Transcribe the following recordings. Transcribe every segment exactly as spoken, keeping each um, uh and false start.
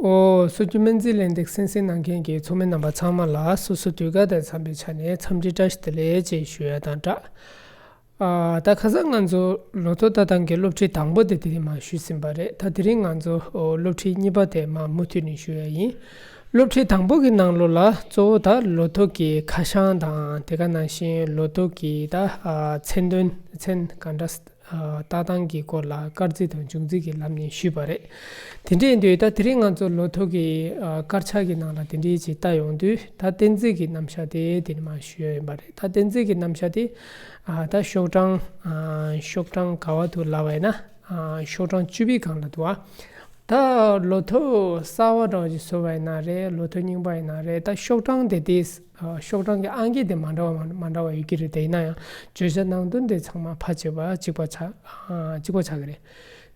ཨོ། སོ་སྐྱེ་སྨན་རྩིས་ལས་འདེགས་གསན་གཟིགས་གནང་མཁན་གྱི་ཚོགས་མི་རྣམ་པ་ཚང་མ་ལ་སོ་སོ་དུས་བཀག་དང་འཚམ་པའི་ཆ་ནས་འཚམས་འདྲི་བཀྲ་ཤིས་བདེ་ལེགས་ཅེས་ཞུ་ཡ་དང་སྦྲགས། ཨ། ད་ཁ་སང་ང་ཚོ་ལོ་ཐོ་ལྟ་སྟངས་ཀྱི་སློབ་ཁྲིད་དང་པོ་དེ་དེ་རིང་མར་ཞུས་ཟིན་པ་རེད། ད་དེ་རིང་ང་ཚོ་སློབ་ཁྲིད་གཉིས་པ་དེ་མར་མུ་མཐུད་ནས་ཞུ་ཡ་ཡིན། སློབ་ཁྲིད་དང་པོ་གི་ནང་ལོགས་ལ་གཙོ་བོ་ད་ལོ་ཐོ་གི་ཁ་བྱང་དང་དེ་ག་ནང་བཞིན་ལོ་ཐོ་གི་ད་ཨ་མཚན་དོན་མཚན་ག་འདྲ། ཨ། ལྟ་སྟངས་ཀྱི་སྐོར་ལ་སྐར་རྩིས་དང་འབྱུང་རྩིས་ཀྱི་ལམ་ནས་ཞུས་པ་རེད། དེ་འདྲ་ཡིན་དུས་ད་དེ་རིང་ང་ཚོ་ལོ་ཐོ་གི་ཨ་དཀར་ཆག་གི་ནང་ལ་དེ་འདྲའི་ཅིག་ལྟ་ཡོང་དུས་ད་བསྟན་རྩིས་ཀྱི་རྣམ་གཞག་དེ་དེ་ནས་མར་ཞུ་ཡ་ཡིན་པ་རེད། ད་བསྟན་རྩིས་ཀྱི་རྣམ་གཞག་དེ་ཨ་ད་ཤོག་གྲངས་ཨ་ཤོག་གྲངས་ག་བ་འདུག་ལབ་པ་ཡིན་ན། ཨ་ཤོག་གྲངས་བཅུ་པའི་སྒང་ལ་འདུག་ཨ། ད་ལོ་ཐོ་གསར་པ་འདྲ་བོ་ཅིག་བཟོ་བ་ཡིན་ན་རེད། ལོ་ཐོ་རྙིང་པ་ཡིན་ན་རེད། ད་ཤོག་གྲངས་དེ་དེ་ཨ་ཤོག་གྲངས་ཀྱི་ཨང་ཀི་དེ་མ་འདྲ་བ་མ་མ་འདྲ་བ་ཡོད་ཀྱི་རེད། དེ་ཡིན་ན་ཡང་བརྗོད་བྱ་ནང་དོན་དེ་ཚང་མ་ཕལ་ཆེ་བ་གཅིག་པ་ཆགས་ཨ་གཅིག་པ་ཆགས་ཀྱི་རེད།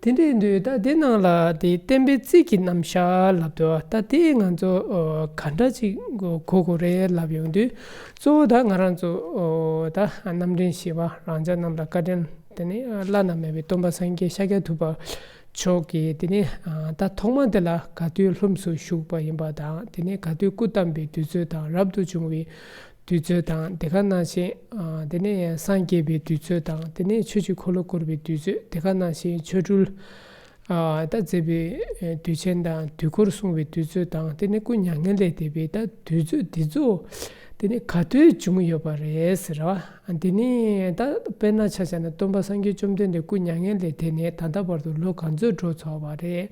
དེ་འདྲ་ཡིན་དུས་ད་དེ་ནང་ལ་དེ་བསྟན་པའི་རྩིས་ཀྱི་རྣམ་གཞག་ལབ་དུས་ད་དེ་ང་ཚོ་ཨ་ག་འདྲ་ཅིག་གོ་དགོས་རེད་ལབ་ཡོང་དུས། གཙོ་བོ་ད་ང་རང་ཚོ་ཨ་ད་རྣམ་འདྲེན་བཞི་པ་རང་ཅག་རྣམས་ལ་བཀའ་དྲིན། དེ་ནས་ཨ་བླ་ན་མེད་པའི་སྟོན་པ་སངས་རྒྱས་ཤཱཀྱ་ཐུབ་པ་མཆོག་གིས་དེ་ནས་ཨ་ད་ཐོག་མ་དེ་ལ་ག་དུས་ལྷུམས་སུ་ཞུགས་པ་ཡིན་པ་དང་། དེ་ནས་ག་དུས་སྐུ་བལྟམས་པའི་དུས་ཚོད་དང་། རབ་ཏུ་བྱུང་བའི་དུས་ཚོད་དང་། དེ་ག་ནང་བཞིན་ཨ་དེ་ནས་སངས་རྒྱས་པའི་དུས་ཚོད་དང་། དེ་ནས་ཆོས་ཀྱི་འཁོར་ལོ་བསྐོར་བའི་དུས་ཚོད། དེ་ག་ནང་བཞིན་ཆོ་འཕྲུལ་ཨ་ད་མཛད་པའི་དུས་ཆེན་དང་དུས་འཁོར་གསུང་བའི་དུས་ཚོད་དང་། དེ་ནས་སྐུ་མྱ་ངན་ལས་འདས་པའི་ད་དུས་ཚོད་འདི་ཚོ་དེ་ནས་ག་དུས་བྱུང་ཡོད་པ་རེད་ཟེར་བ། དེ་ནས་ད་དཔེར་ན་ཆ་བཞག་ན་སྟོན་པ་སངས་རྒྱས་བཅོམ་ལྡན་འདས་སྐུ་མྱ་ངན་ལས་འདས་ནས་ད་ལྟ་བར་དུ་ལོ་ག་ཚོད་འགྲོ་ཚར་བ་རེད།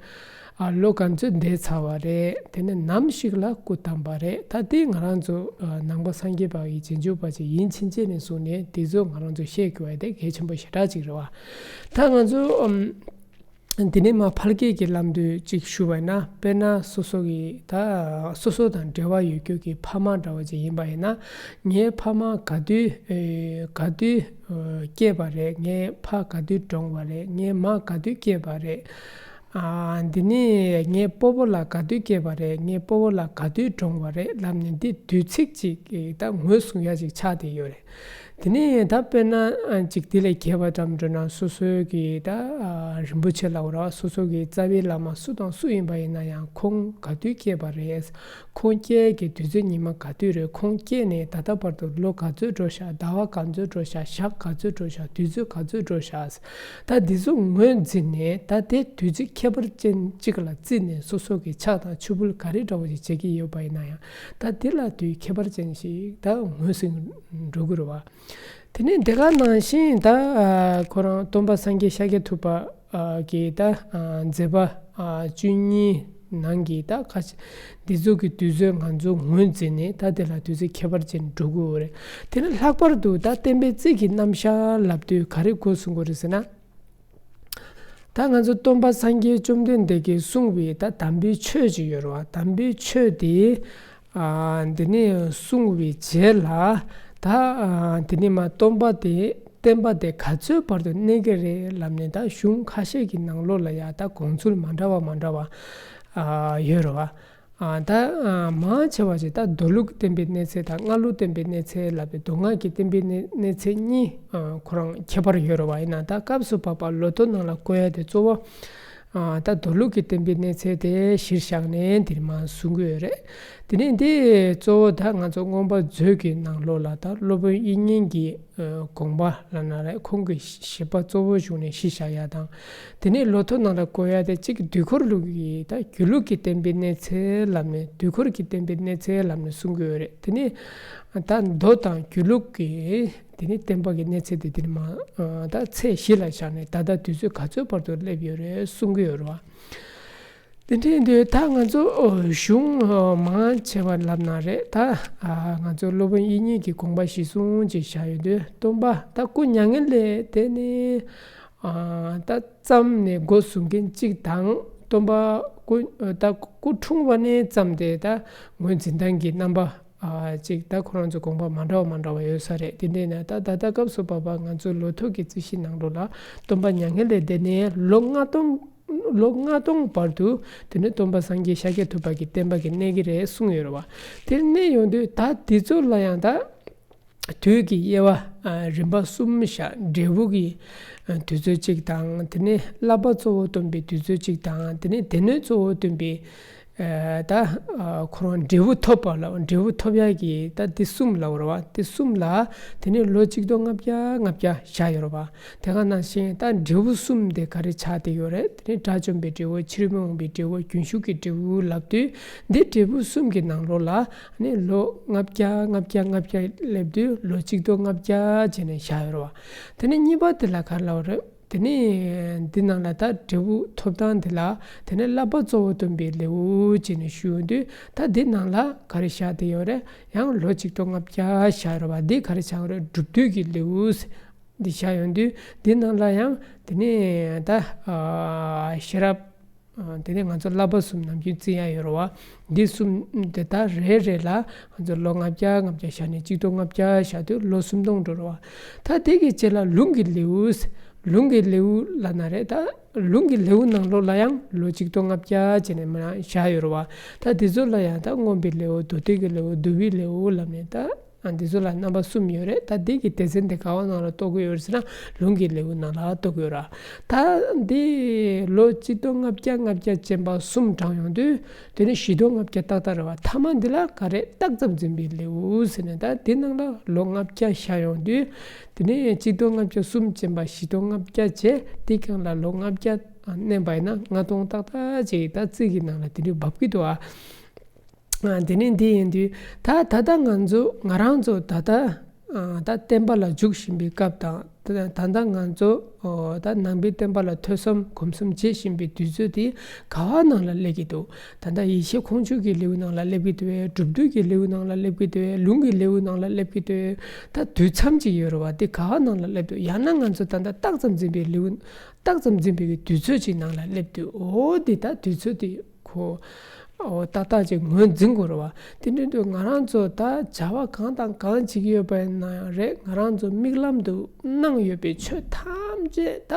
ཨ་ལོ་ག་ཚོད་འདས་ཚར་བ་རེད། དེ་ནས་ནམ་ཞིག་ལ་སྐུ་བལྟམས་པ་རེད། ད་དེ་ང་རང་ཚོ་ཨ་ནང་པ་སངས་རྒྱས་པ་ཡི་རྗེས་འཇུག་པ་ཅིག་ཡིན་ཕྱིན་ཆད་ནས་བཟུང་ནས་དེ་ཚོ་ང་རང་ཚོ་ཤེས་དགོས་པ་དེ་གལ་ཆེན་པོ་ཞེ་དྲག་ཅིག་རེད་བ། ད་ང་ཚོ་ཨམ། འདི་ནས་མར་ཕལ་སྐད་ཀྱི་ལམ་དུ་ཅིག་ཞུ་བ་ན། དཔེར་ན་སོ་སོ་གི་ད་སོ་སོ་དང་འབྲེལ་བ་ཡོད་རྒྱུ་གི་ཕ་མ་འདྲ་བ་ཅིག་ཡིན་པ་ཡིན་ན། ངའི་ཕ་མ་ག་དུས་ཨེ་ག་དུས་ཨེ་སྐྱེས་པ་རེད། ངའི་ཕ་ག་དུས་གྲོངས་པ་རེད། ངའི་མ་ག་དུས་སྐྱེས་པ་རེད། ཨ་འདི་ནས་ངའི་སྤོ་བོ་ལགས་ག་དུས་སྐྱེས་པ་རེད། ངའི་སྤོ་བོ་ལགས་ག་དུས་གྲོངས་པ་རེད་ལབ་ནས་འདི་དུས་ཚིགས་ཅིག་ད་ངོས་བཟུང་ཡ་ཅིག་ཆགས་བསྡད་ཡོད་རེད། དེ་ནས་ད་དཔེར་ན་ཨ་ཅིག་དེ་ལས་རྒྱས་པ་ཙམ་འགྲོ་ན། སོ་སོའི་གི་ད་ཨ་རིན་པོ་ཆེ་ལབ་དགོས་རེད་བ། སོ་སོ་གི་རྩ་བའི་བླ་མ་སུ་དང་སུ་ཡིན་པ་ཡིན་ན་ཡང་ཁོང་ག་དུས་སྐྱེས་པ་རེད། ཁོང་སྐྱེས་ཀྱི་དུས་ཚོད་ཉི་མ་ག་དུས་རེད། ཁོང་སྐྱེས་ནས་ད་ལྟ་བར་དུ་ལོ་ག་ཚོད་འགྲོ་ཤག་ཟླ་བ་ག་ཚོད་འགྲོ་ཤག་ཞག་ག་ཚོད་འགྲོ་ཤག་དུས་ཚོད་ག་ཚོད་འགྲོ་ཤག་ད་འདི་ཚོ་ངོས་འཛིན་ནས། ད་དེ་དུས་ཚིགས་ཁྱད་པར་ཅན་གཅིག་ལ་བརྩིས་ནས་སོ་སོ་གི་ཕྱག་དང་ཕྱུ་པུལ་ག་རེ་འདྲ་བོ་ཞིག་བྱེད་ཀྱི་ཡོད་པ་ཡིན་ན་ཡང་། ད་འདི་ལ་དུས་ཁྱད་པར་ཅན་ཞིག་ད་ངོས་ཟིན་འགྲོ་གི་རེད་བ། དེ་ནས་དེ་ག་ནང་བཞིན་ད་ཨ་ཁོ་རང་སྟོན་པ་སངས་རྒྱས་ཤཱཀྱ་ཐུབ་པ་ཨ་གི་ད་ཨ་མཛད་པ་ཨ་བཅུ་གཉིས་ནང་གི་ད་ཁ་ཤས་འདི་ཚོ་གི་དུས་ཚོད་ང་ཚོ་ངོས་འཛིན་ནས། ད་དེ་ལ་དུས་ཚོད་ཁྱད་པར་ཅན་འགྲོ་གི་ཡོད་རེད། དེ་ནས་ལྷག་པར་དུ་ད་བསྟན་པའི་རྩིས་ཀྱི་རྣམ་གཞག་ལབ་དུས་ག་རེ་གོ་གསུང་གི་རེད་ཟེར་ན། ད་ང་ཚོ་སྟོན་པ་སངས་རྒྱས་བཅོམ་ལྡན་འདས་ཀྱིས་གསུངས་པའི་ད་དམ་པའི་ཆོས་ཅིག་ཡོད་རེད་བ། དམ་པའི་ཆོས་དེ་ཨ་འདི་ནས་གསུངས་པའི་རྗེས་ལ་ད་ཨ་འདི་ནས་མར་སྟོན་པ་དེ་བསྟན་པ་དེ་ག་ཚོད་བར་དུ་གནས་ཀྱི་རེད་ལབ་ནས། ད་གཞུང་ཁ་ཤས་ཀྱི་ནང་ལོགས་ལ་ཡ་ད་དགོངས་ཚུལ་མ་འདྲ་བ་མ་འདྲ་བ་ཨ་ཡོད་རེད་བ། ཨ་ད་ཨ་མང་ཆེ་བ་ཞིག་ད་མདོ་ལུགས་བསྟན་པའི་གནས་ཚད་དང་སྔགས་ལུགས་བསྟན་པའི་གནས་ཚད་ལབ་པའི་མདོ་སྔགས་ཀྱི་བསྟན་པའི་གནས་གནས་ཚད་གཉིས་ཨ་ཁོ་རང་ཁྱད་པར་ཡོད་རེད་བ། ཡིན་ན་ད་སྐབས་སུ་བབ་པ་ལོ་ཐོ་ནང་ལ་བཀོད་ཡ་དེ་གཙོ་བོ་ཨ་ད་མདོ་ལུགས་ཀྱི་བསྟན་པའི་གནས་ཚད་དེ་གཞིར་བཞག་ནས་འདིར་མར་གསུང་གི་ཡོད་རེད། དེ་ནས་འདི་གཙོ་བོ་ད་ང་ཚོ་མངོན་པ་མཛོད་ཀྱི་ནང་ལོགས་ལ་ད་སློབ་དཔོན་དབྱིག་གཉེན་གྱི་ཨ་དགོངས་པ་ལབ་ན་རེད། ཁོང་གི་བཞེད་པ་གཙོ་བོ་བཟུང་ནས་གཞི་བཞག་ཡ་དང་། དེ་ནས་ལོ་ཐོ་ནང་ལ་བཀོད་ཡ་དེ་གཅིག་དུས་འཁོར་ལུགས་ཀྱི་ད་སྒྱུ་ལུགས་ཀྱི་བསྟན་པའི་གནས་ཚད་ལབ་ནས། དུས་འཁོར་གྱི་བསྟན་པའི་གནས་ཚད་ལབ་ནས་གསུང་གི་ཡོད་རེད། དེ་ནས་ད་མདོ་དང་སྒྱུ་ལུགས་ཀྱི་དེ་ནས་བསྟན་པ་གི་གནས་ཚད་དེ་དེ་ནས་མར་ད་ཚད་གཞི་ལ་བཞག་ནས་ད་ལྟ་དུས་ཚོད་ག་ཚོད་བར་དུ་སླེབས་ཡོད་རེད་གསུང་གི་ཡོད་རེད་བ། དེ་འདྲ་ཡིན་དུས་ད་ང་ཚོ་ཨོ་གཞུང་ཨོ་མང་ཆེ་བ་ལབ་ན་རེད། ད་ཨ་ང་ཚོ་སློབ་དཔོན་དབྱིག་གཉེན་གྱི་དགོངས་པ་གཞི་བཟུང་ཅིག་བཞག་ཡོད་དུས། སྟོན་པ་ད་སྐུ་མྱ་ངན་ལས་འདས་ནས་ཨ་ད་ཙམ་ནས་འགོ་བཟུང་མཁན་གཅིག་དང་། སྟོན་པ་སྐུ་ད་སྐུ་འཁྲུངས་པ་ནས་ཙམ་དེ་ད་ངོས་འཛིན་སྟངས་ཀྱི་རྣམ་པ་ཨ་ཅིག་ད་ཁོ་རང་ཚོ་དགོངས་པ་མ་འདྲ་བ་མ་འདྲ་བ་ཡོད་ས་རེད། དེ་འདྲ་ཡིན་ན་ད་ད་ལྟ་སྐབས་སུ་བབ་པ་ང་ཚོ་ལོ་ཐོ་གི་རྩིས་གཞི་ནང་ལོགས་ལ་སྟོན་པ་མྱ་ངན་ལས་འདས་ནས་ལོ་ལྔ་སྟོང་ལོ་ལྔ་སྟོང་བར་དུ་དེ་ནས་སྟོན་པ་སངས་རྒྱས་ཤཱཀྱ་ཐུབ་པ་གི་བསྟན་པ་གི་གནས་ཀྱི་རེད་གསུངས་ཡོད་རེད་བ། དེར་གནས་ཡོང་དུས་ད་འདི་ཚོ་ལ་ཡང་ད་དུས་ཀྱི་དབྱེ་བ་ཨ་རིམ་པ་གསུམ་བཞག་འབྲས་བུ་གི་ཨ་དུས་ཚོད་གཅིག་དང་། དེ་ནས་བསླབ་པ་གཙོ་བོ་སྟོན་པའི་དུས་ཚོད་གཅིག་དང་། དེ་ནས་སྡེ་སྣོད་གཙོ་བོ་སྟོན་པའི་ ད་ཁོ་རང་འབྲས་བུ་ཐོབ་པ་ལ་འབྲས་བུ་ཐོབ་ཡག་གི་ད་འདི་གསུམ་ལབ་རེད་བ། འདི་གསུམ་ལ་དེ་ནས་ལོ་གཅིག་སྟོང་ལྔ་བརྒྱ་ལྔ་བརྒྱ་བཞག་ཡོད་རེད་བ། དེ་ག་ནང་བཞིན་ད་འབྲས་བུ་གསུམ་དེ་ག་རེ་ཆགས་བསྡད་ཡོད་རེད། དེ་ནས་དགྲ་བཅོམ་པའི་འབྲས་བུ། ཕྱིར་མི་འོང་པའི་འབྲས་བུ། རྒྱུན་ཞུགས་ཀྱི་འབྲས་བུ་ལབ་དུས། འདི་འབྲས་བུ་གསུམ་གྱི་ནང་ལོགས་ལ་ནི་ལོ་ལྔ་བརྒྱ་ལྔ་བརྒྱ་ལྔ་བརྒྱ་སླེབས་དུས་ལོ་གཅིག་སྟོང་ལྔ་བརྒྱ་བྱས་ནས་བཞག་ཡོད་རེད་བ། དེ་ནས་གཉིས་པ་དེ་ལ་ག་རེ་ལབ་རེད། དེ་ནས་འདི་ནང་ལ་ད་འབྲས་བུ་ཐོབ་སྟངས་འདི་ལ་དེ་ནས་བསླབ་པ་གཙོ་བོ་སྟོན་པའི་ལེའུ་བྱས་ནས་ཞུ་ཡོང་དུས། ད་འདི་ནང་ལ་ག་རེ་བཞག་བསྡད་ཡོད་རེད། ཡང་ལོ་གཅིག་སྟོང་ལྔ་བརྒྱ་བཞག་ཡོད་རེད་བ། འདི་ག་རེ་ཆགས་ཡོད་རེད། སྒྲུབ་བསྡུས་ཀྱི་ལེའུ་འདི་བཞག་ཡོང་དུས། འདི་ནང་ལ་ཡང་དེ་ནས་ད་ཤེས་རབ། དེ་ནས་ང་ཚོ་བསླབ་པ་གསུམ་ནམ་རྒྱུན་བརྩི་ཡག་ཡོད་རེད་བ། འདི་གསུམ་དེ་དག་རེ་རེ་ལ་ང་ཚོ་ལོ་ལྔ་བརྒྱ་ལྔ་བརྒྱ་བཞག་ནས་གཅིག་སྟོང་ལྔ་བརྒྱ་བཞག་དུས་ལོ་སུམ་སྟོང་འགྲོ་རེད་བ། ད་དེ་གི་རྗེས་ལ་ལུང་གི་ལེའུ། ལུང་གི་ལེའུ་ལབ་ན་རེད། ད་ལུང་གི་ལེའུ་ནང་ལོགས་ལ་ཡང་ལོ་གཅིག་སྟོང་ལྔ་བརྒྱ་བྱས་ནས་མར་བཞག་ཡོད་རེད་བ། ད་དེ་ཚོ་ལ་ཡང་ད་མངོན་པའི་ལེའུ། མདོ་སྡེ་གི་ལེའུ། འདུལ་བའི་ལེའུ་ལབ་ནས་ད། ཨ། འདི་ཚོ་ལ་རྣམ་པ་གསུམ་ཡོད་རེད། ད་འདི་གི་སྡེ་ཚན་དེ་ག་བ་ནང་ལ་གཏོགས་ཀྱི་ཡོད་རེད་ཟེར་ན། ལུང་གི་ལེའུ་ནང་ལ་གཏོགས་ཀྱི་ཡོད་ར། ད་འདི་ལོ་གཅིག་སྟོང་ལྔ་བརྒྱ་ལྔ་བརྒྱ་ཅན་པ་གསུམ་བགྲངས་ཡོང་དུས། དེ་ནི་བཞི་སྟོང་ལྔ་བརྒྱ་ཏག་ཏག་རེད་བ། མཐའ་མ་འདི་ལ་ག་རེ། རྟགས་ཙམ་འཛིན་པའི་ལེའུ་ཟེར་ནས། ད་འདི་ནང་ལ་ལོ་ལྔ་བརྒྱ་བཞག་ཡོང་དུས། དེ་ནི་གཅིག་སྟོང་ལྔ་བརྒྱ་གསུམ་ཅན་པ་བཞི་སྟོང་ལྔ་བརྒྱ་བྱས། འདི་སྒང་ལ་ལོ་ལྔ་བརྒྱ་བསྣན་པ་ཡིན་ན་ལྔ་སྟོང་ཏག་ཏག་ཅིག་ད་རྩིས་ཀྱི་ནང་ལ་དེ་འདྲ་བབས་ཀྱི་འདུག་ཨ། ཨ། དེ་ནས་འདི་ཡིན་དུས། ད་ད་ལྟ་ང་ཚོ་ང་རང་ཚོ་ད་ལྟ། ཨ། ད་བསྟན་པ་ལ་འཇུག་བཞིན་པའི་སྐབས་དང་། ད་ད་ལྟ་ང་ཚོ། ཨོ། ད་ནང་པའི་བསྟན་པ་ལ་ཐོས་བསམ་སྒོམ་གསུམ་བྱེད་བཞིན་པའི་དུས་ཚོད་དེ་ག་བ་ནང་ལ་སླེབས་ཀྱི་འདུག་ད་ལྟ་ཡེ་ཤེས་ཁོང་ཆུབ་ཀྱི་ལེའུ་ནང་ལ་སླེབས་ཀྱི་འདུག་གས། སྒྲུབ་བསྡུས་ཀྱི་ལེའུ་ནང་ལ་སླེབས་ཀྱི་འདུག་གས། ལུང་གི་ལེའུ་ནང་ལ་སླེབས་ཀྱི་འདུག་གས། ད་དུས་མཚམས་ཅིག་ཡོད་རེད་བ། དེ་ག་བ་ནང་ལ་སླེབས་འདུག་ཡང་ན་ང་ཚོ་ད་ལྟ་རྟགས་ཙམ་འཛིན་པའི་ལེའུ། རྟགས་ཙམ་འཛིན་པའི་དུས་ཚོད་ཅིག་ནང་ལ་སླེབས་འདུག་ཨོ། དེ་ད་དུས་ཚོད་དེ། ཁོ། ཨོ། ཏག་ཏག་ཅིག་ངོས་འཛིན་དགོས་རེད་བ། དེ་འདྲ་དུས་ང་རང་ཚོ་ད་བྱ་བ་གང་དང་གང་བྱེད་ཀྱི་ཡོད་པ་ཡིན་ན་རེད། ང་རང་ཚོ་མིག་ལམ་དུ་སྣང་ཡོད་པའི་ཆོས་ཐམས་ཅད་ད་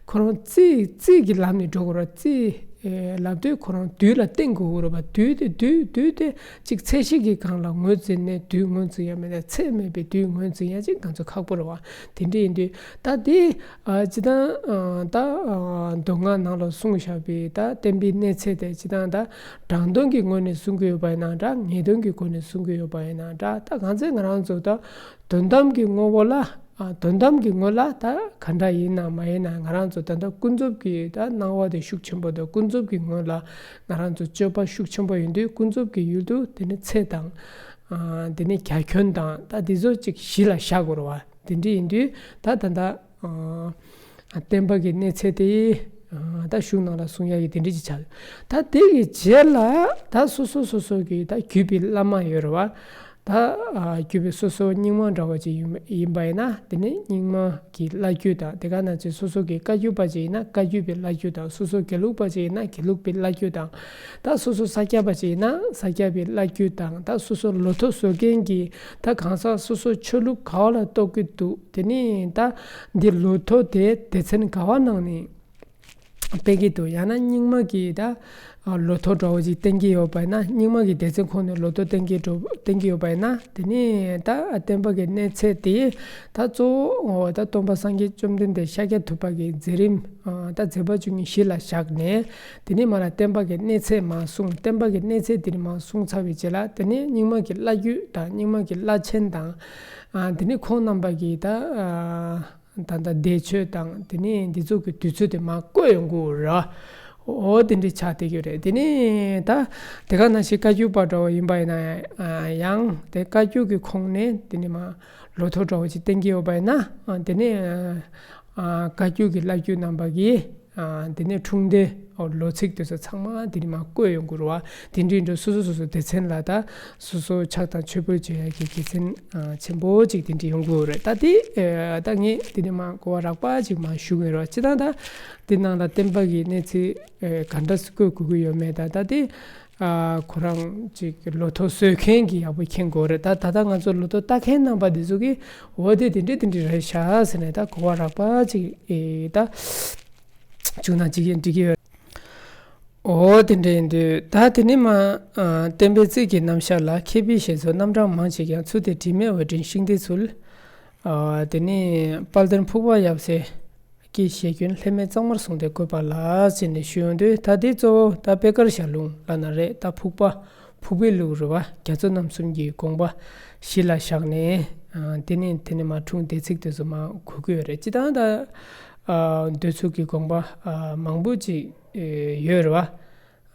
ཁོ་རང་རྩིས། རྩིས་ཀྱི་ལམ་ནས་འགྲོ་དགོས་རེད། རྩིས། ཨེ། ལབ་དུས་ཁོ་རང་དུས་ལ་བརྟེན་དགོས་རེད་བ། དུས་དེ། དུས། དུས་དེ་ཅིག་ཚད་གཞི་གི་སྒང་ལ་ངོས་འཛིན་ནས་དུས་ངོས་འཛིན་ཡ་མེད་ན། ཚད་མེད་པའི་དུས་ངོས་འཛིན་ཡ་ཅིག་ང་ཚོ་ཁག་པོ་རེད་བ། དེ་འདྲ་ཡིན་དུས་ད་དེ། ཨ། སྤྱིར་བཏང་། ཨ། ད། ཨ། མདོ་སྔགས་ནང་ལ་གསུངས་བཞག་པའི་ད་བསྟན་པའི་གནས་ཚད་དེ། སྤྱིར་བཏང་ད་དྲང་དོན་གྱི་ངོས་ནས་གསུང་གི་ཡོད་པ་ཡིན་ན་འདྲ། ངེས་དོན་གྱི་སྒོ་ནས་གསུང་གི་ཡོད་པ་ཡིན་ན་འདྲ། ད་གང་ཚེ་ང་རང་ཚོ་ད་དོན་དམ་གྱི་ངོ་བོ་ལ། ཨ། དོན་དམ་གྱི་ངོས་ལ་ད་ག་འདྲ་ཡིན་ན་མ་ཡིན་ན། ང་རང་ཚོ་ད་ལྟ་ཀུན་རྫོབ་ཀྱི་ད་སྣང་བ་དེ་ཤུགས་ཆེན་པོ་དང་། ཀུན་རྫོབ་ཀྱི་ངོས་ལ་ང་རང་ཚོ་སྤྱོད་པ་ཤུགས་ཆེན་པོ་ཡིན་དུས། ཀུན་རྫོབ་ཀྱི་ཡུལ་དུ་དེ་ནི་ཚད་དང་། ཨ། དེ་ནི་རྒྱ་ཁྱོན་དང་། ད་དེ་ཚོ་ཅིག་གཞི་ལ་བཞག་དགོས་རེད་བ། དེ་འདྲ་ཡིན་དུས་ད་ད་ལྟ། ཨ། བསྟན་པ་གི་གནས་ཚད་དེ། ཨ། ད་གཞུང་ནང་ལ་གསུང་ཡ་གི་དེ་འདྲ་ཅིག་ཆགས། ད་དེ་གི་རྗེས་ལ་ད་སོ་སོ་སོ་སོ་གི་ད་བརྒྱུད་པའི་བླ་མ་ཡོད་རེད་བ། ད། ཨ། བརྒྱུད་པའི་སོ་སོ་རྙིང་མ་འདྲ་བ་ཅིག་ཡིན་ཡིན་པ་ཡིན་ན། དེ་ནི་རྙིང་མ་གི་བླ་བརྒྱུད་དང་། དེ་ག་ནང་བཞིན་སོ་སོ་གི་བཀའ་བརྒྱུད་པ་ཅིག་ཡིན་ན་བཀའ་བརྒྱུད་པའི་བླ་བརྒྱུད་དང་། སོ་སོ་དགེ་ལུགས་པ་ཅིག་ཡིན་ན་དགེ་ལུགས་པའི་བླ་བརྒྱུད་དང་། ད་སོ་སོ་ས་སྐྱ་པ་ཅིག་ཡིན་ན་ས་སྐྱ་པའི་བླ་བརྒྱུད་དང་། ད་སོ་སོ་ལོ་ཐོ་བཟོ་མཁན་གྱི། ད་གང་ཟག་སོ་སོ་ཆོས་ལུགས་ག་བ་ལ་གཏོགས་ཀྱི་འདུག་དེ་ནི་ད་འདི་ལོ་ཐོ་དེ་སྡེ་ཚན་ག་བ་ནང་ནས་སྤེལ་གྱི་འདུག་ཡང་ན་རྙིང་མ་གི་ད་ལོ་ཐོ་འདྲ་བོ་ཅིག་བསྟན་གྱི་ཡོད་པ་ཡིན་ན། རྙིང་མ་གི་སྡེ་ཚན་ཁོངས་ནས་ལོ་ཐོ་བསྟན་གྱི་འགྲོ། བསྟན་གྱི་ཡོད་པ་ཡིན་ན། དེ་ནི་ད་བསྟན་པ་གི་གནས་ཚད་དེ་ད་གཙོ་བོ་ད་སྟོན་པ་སངས་རྒྱས་བཅོམ་ལྡན་འདས་ཤཱཀྱ་ཐུབ་པ་གི་མཛད་རིམ། ཨ། ད་མཛད་པ་བཅུ་གཉིས་གཞི་ལ་བཞག་ནས། དེ་ནས་མར་བསྟན་པ་གི་གནས་ཚད་མར་གསུངས། བསྟན་པ་གི་གནས་ཚད་དེ་ནས་མར་གསུངས་ཚར་བའི་རྗེས་ལ། དེ་ནས་རྙིང་མ་གི་བླ་བརྒྱུད་དང་། རྙིང་མ་གི་བླ་ཆེན་དང་། ཨ། དེ་ནས་ཁོང་རྣམ་པ་གི་ད། ཨ། ད་ལྟ་འདས་མཆོད་དང་། དེ་ནས་འདི་ཚོ་གི་དུས་ཚོད་དེ་མར་བཀོད་ཡོང་གི་ཡོད་རེད། འོ། དེ་འདྲ་ཆགས་བསྡད་ཀྱི་ཡོད་རེད། དེ་ནས་ད་དེ་ག་ནང་བཞིན་བཀའ་བརྒྱུད་པ་འདྲ་བོ་ཡིན་པ་ཡིན་ན། ཨ། ཡང་དེ་བཀའ་བརྒྱུད་ཀྱི་ཁོངས་ནས་དེ་ནས་མར་ལོ་ཐོ་འདྲ་བོ་ཅིག་བསྟན་གྱི་ཡོད་པ་ཡིན་ན། ཨ། དེ་ནས། ཨ། བཀའ་བརྒྱུད་ཀྱི་བླ་བརྒྱུད་རྣམ་པ་གིས། ཨ། དེ་ནས་འཁྲུངས་འདས། ཨོ། ལོ་ཚིགས་དེ་ཚོ་ཚང་མ་དེ་ནས་མར་བཀོད་ཡོང་གི་རེད་བ། དེ་འདྲའི་འདྲ་སོ་སོ་སོ་སོ་སྡེ་ཚན་ལ་ད་སོ་སོ་ཕྱག་དང་མཆོད་འབུལ་བྱེད་ཡ་གི་དགེ་མཚན། ཨ། ཆེན་པོ་ཅིག་དེ་འདྲ་ཡོང་གི་ཡོད་རེད། ད་དེ། ཨ། ད་ངས་དེ་ནས་མར་གོ་བ་རགས་པ་ཅིག་མར་ཞུ་གི་ཡིན་རེད་བ། སྤྱིར་བཏང་ད་དེ་ནང་ལ་བསྟན་པ་གི་གནས་ཚད། ཨ། ག་འདྲ་བཀོད་དགོས་ཀྱི་ཡོད་མེད་དང་། ད་དེ། ཨ། ཁོ་རང་ཅིག་ལོ་ཐོ་བཟོ་མཁན་གྱིས་ཡག་པོ་མཁྱེན་དགོས་རེད། ད་ད་ལྟ་ང་ཚོ་ལོ་ཐོ་ལྟ་མཁན་རྣམ་པ་འདི་ཚོ་གིས། འོ། དེ་དེ་འདྲ་དེ་འདྲ་རེད་ཤག་ཟེར་ནས་ད་གོ་བ་རགས་པ་ཅིག་ཨེ། ད་བྱུང་ན་ཅིག་འགྲིག་གི་ཡོད། འོ། དེ་འདྲ་ཡིན་དུས་ད་དེ་ནས་མར། ཨ། བསྟན་པའི་རྩིས་ཀྱི་རྣམ་གཞག་ལ། མཁས་པའི་ཞེས་སོགས་རྣམ་གྲངས་མང་ཞིག་ཀྱང་། ཚུལ་དེ་དྲི་མེད་འོད་འདྲེན་ཤིང་རྟའི་ཚུལ། ཨ། དེ་ནས་དཔལ་ལྡན་ཕུག་པ་ཡབ་སྲས། ཀྱི་ཞེས་སྐྱོན་ལྷད་མེད་གཙང་མར་བཟུང་སྟེ་བཀོད་པ་ལ་ཟེར་ནས་ཞུ་ཡོང་དུས། ད་དེ་གཙོ་བོ་ད་པེ་དཀར་ཞལ་ལུང་ལབ་ན་རེད། ད་ཕུག་པ་ཕུག་པའི་ལུགས་རེད་བ། རྒྱ་མཚོ་རྣམ་གསུམ་གྱི་དགོངས་པ་གཞི་ལ་བཞག་ནས། ཨ། དེ་ནས་དེ་ནས་མར་འཁྲུངས་བདེ་ཚིག་དེ་ཚོ་མར་གོ་གི་ཡོད་རེད། སྤྱིར་བཏང་ད། ཨ། འདོད་ཚུལ་གྱི་དགོངས་པ། ཨ། མང་པོ་ཅིག་ཨེ། ཡོད་རེད་བ།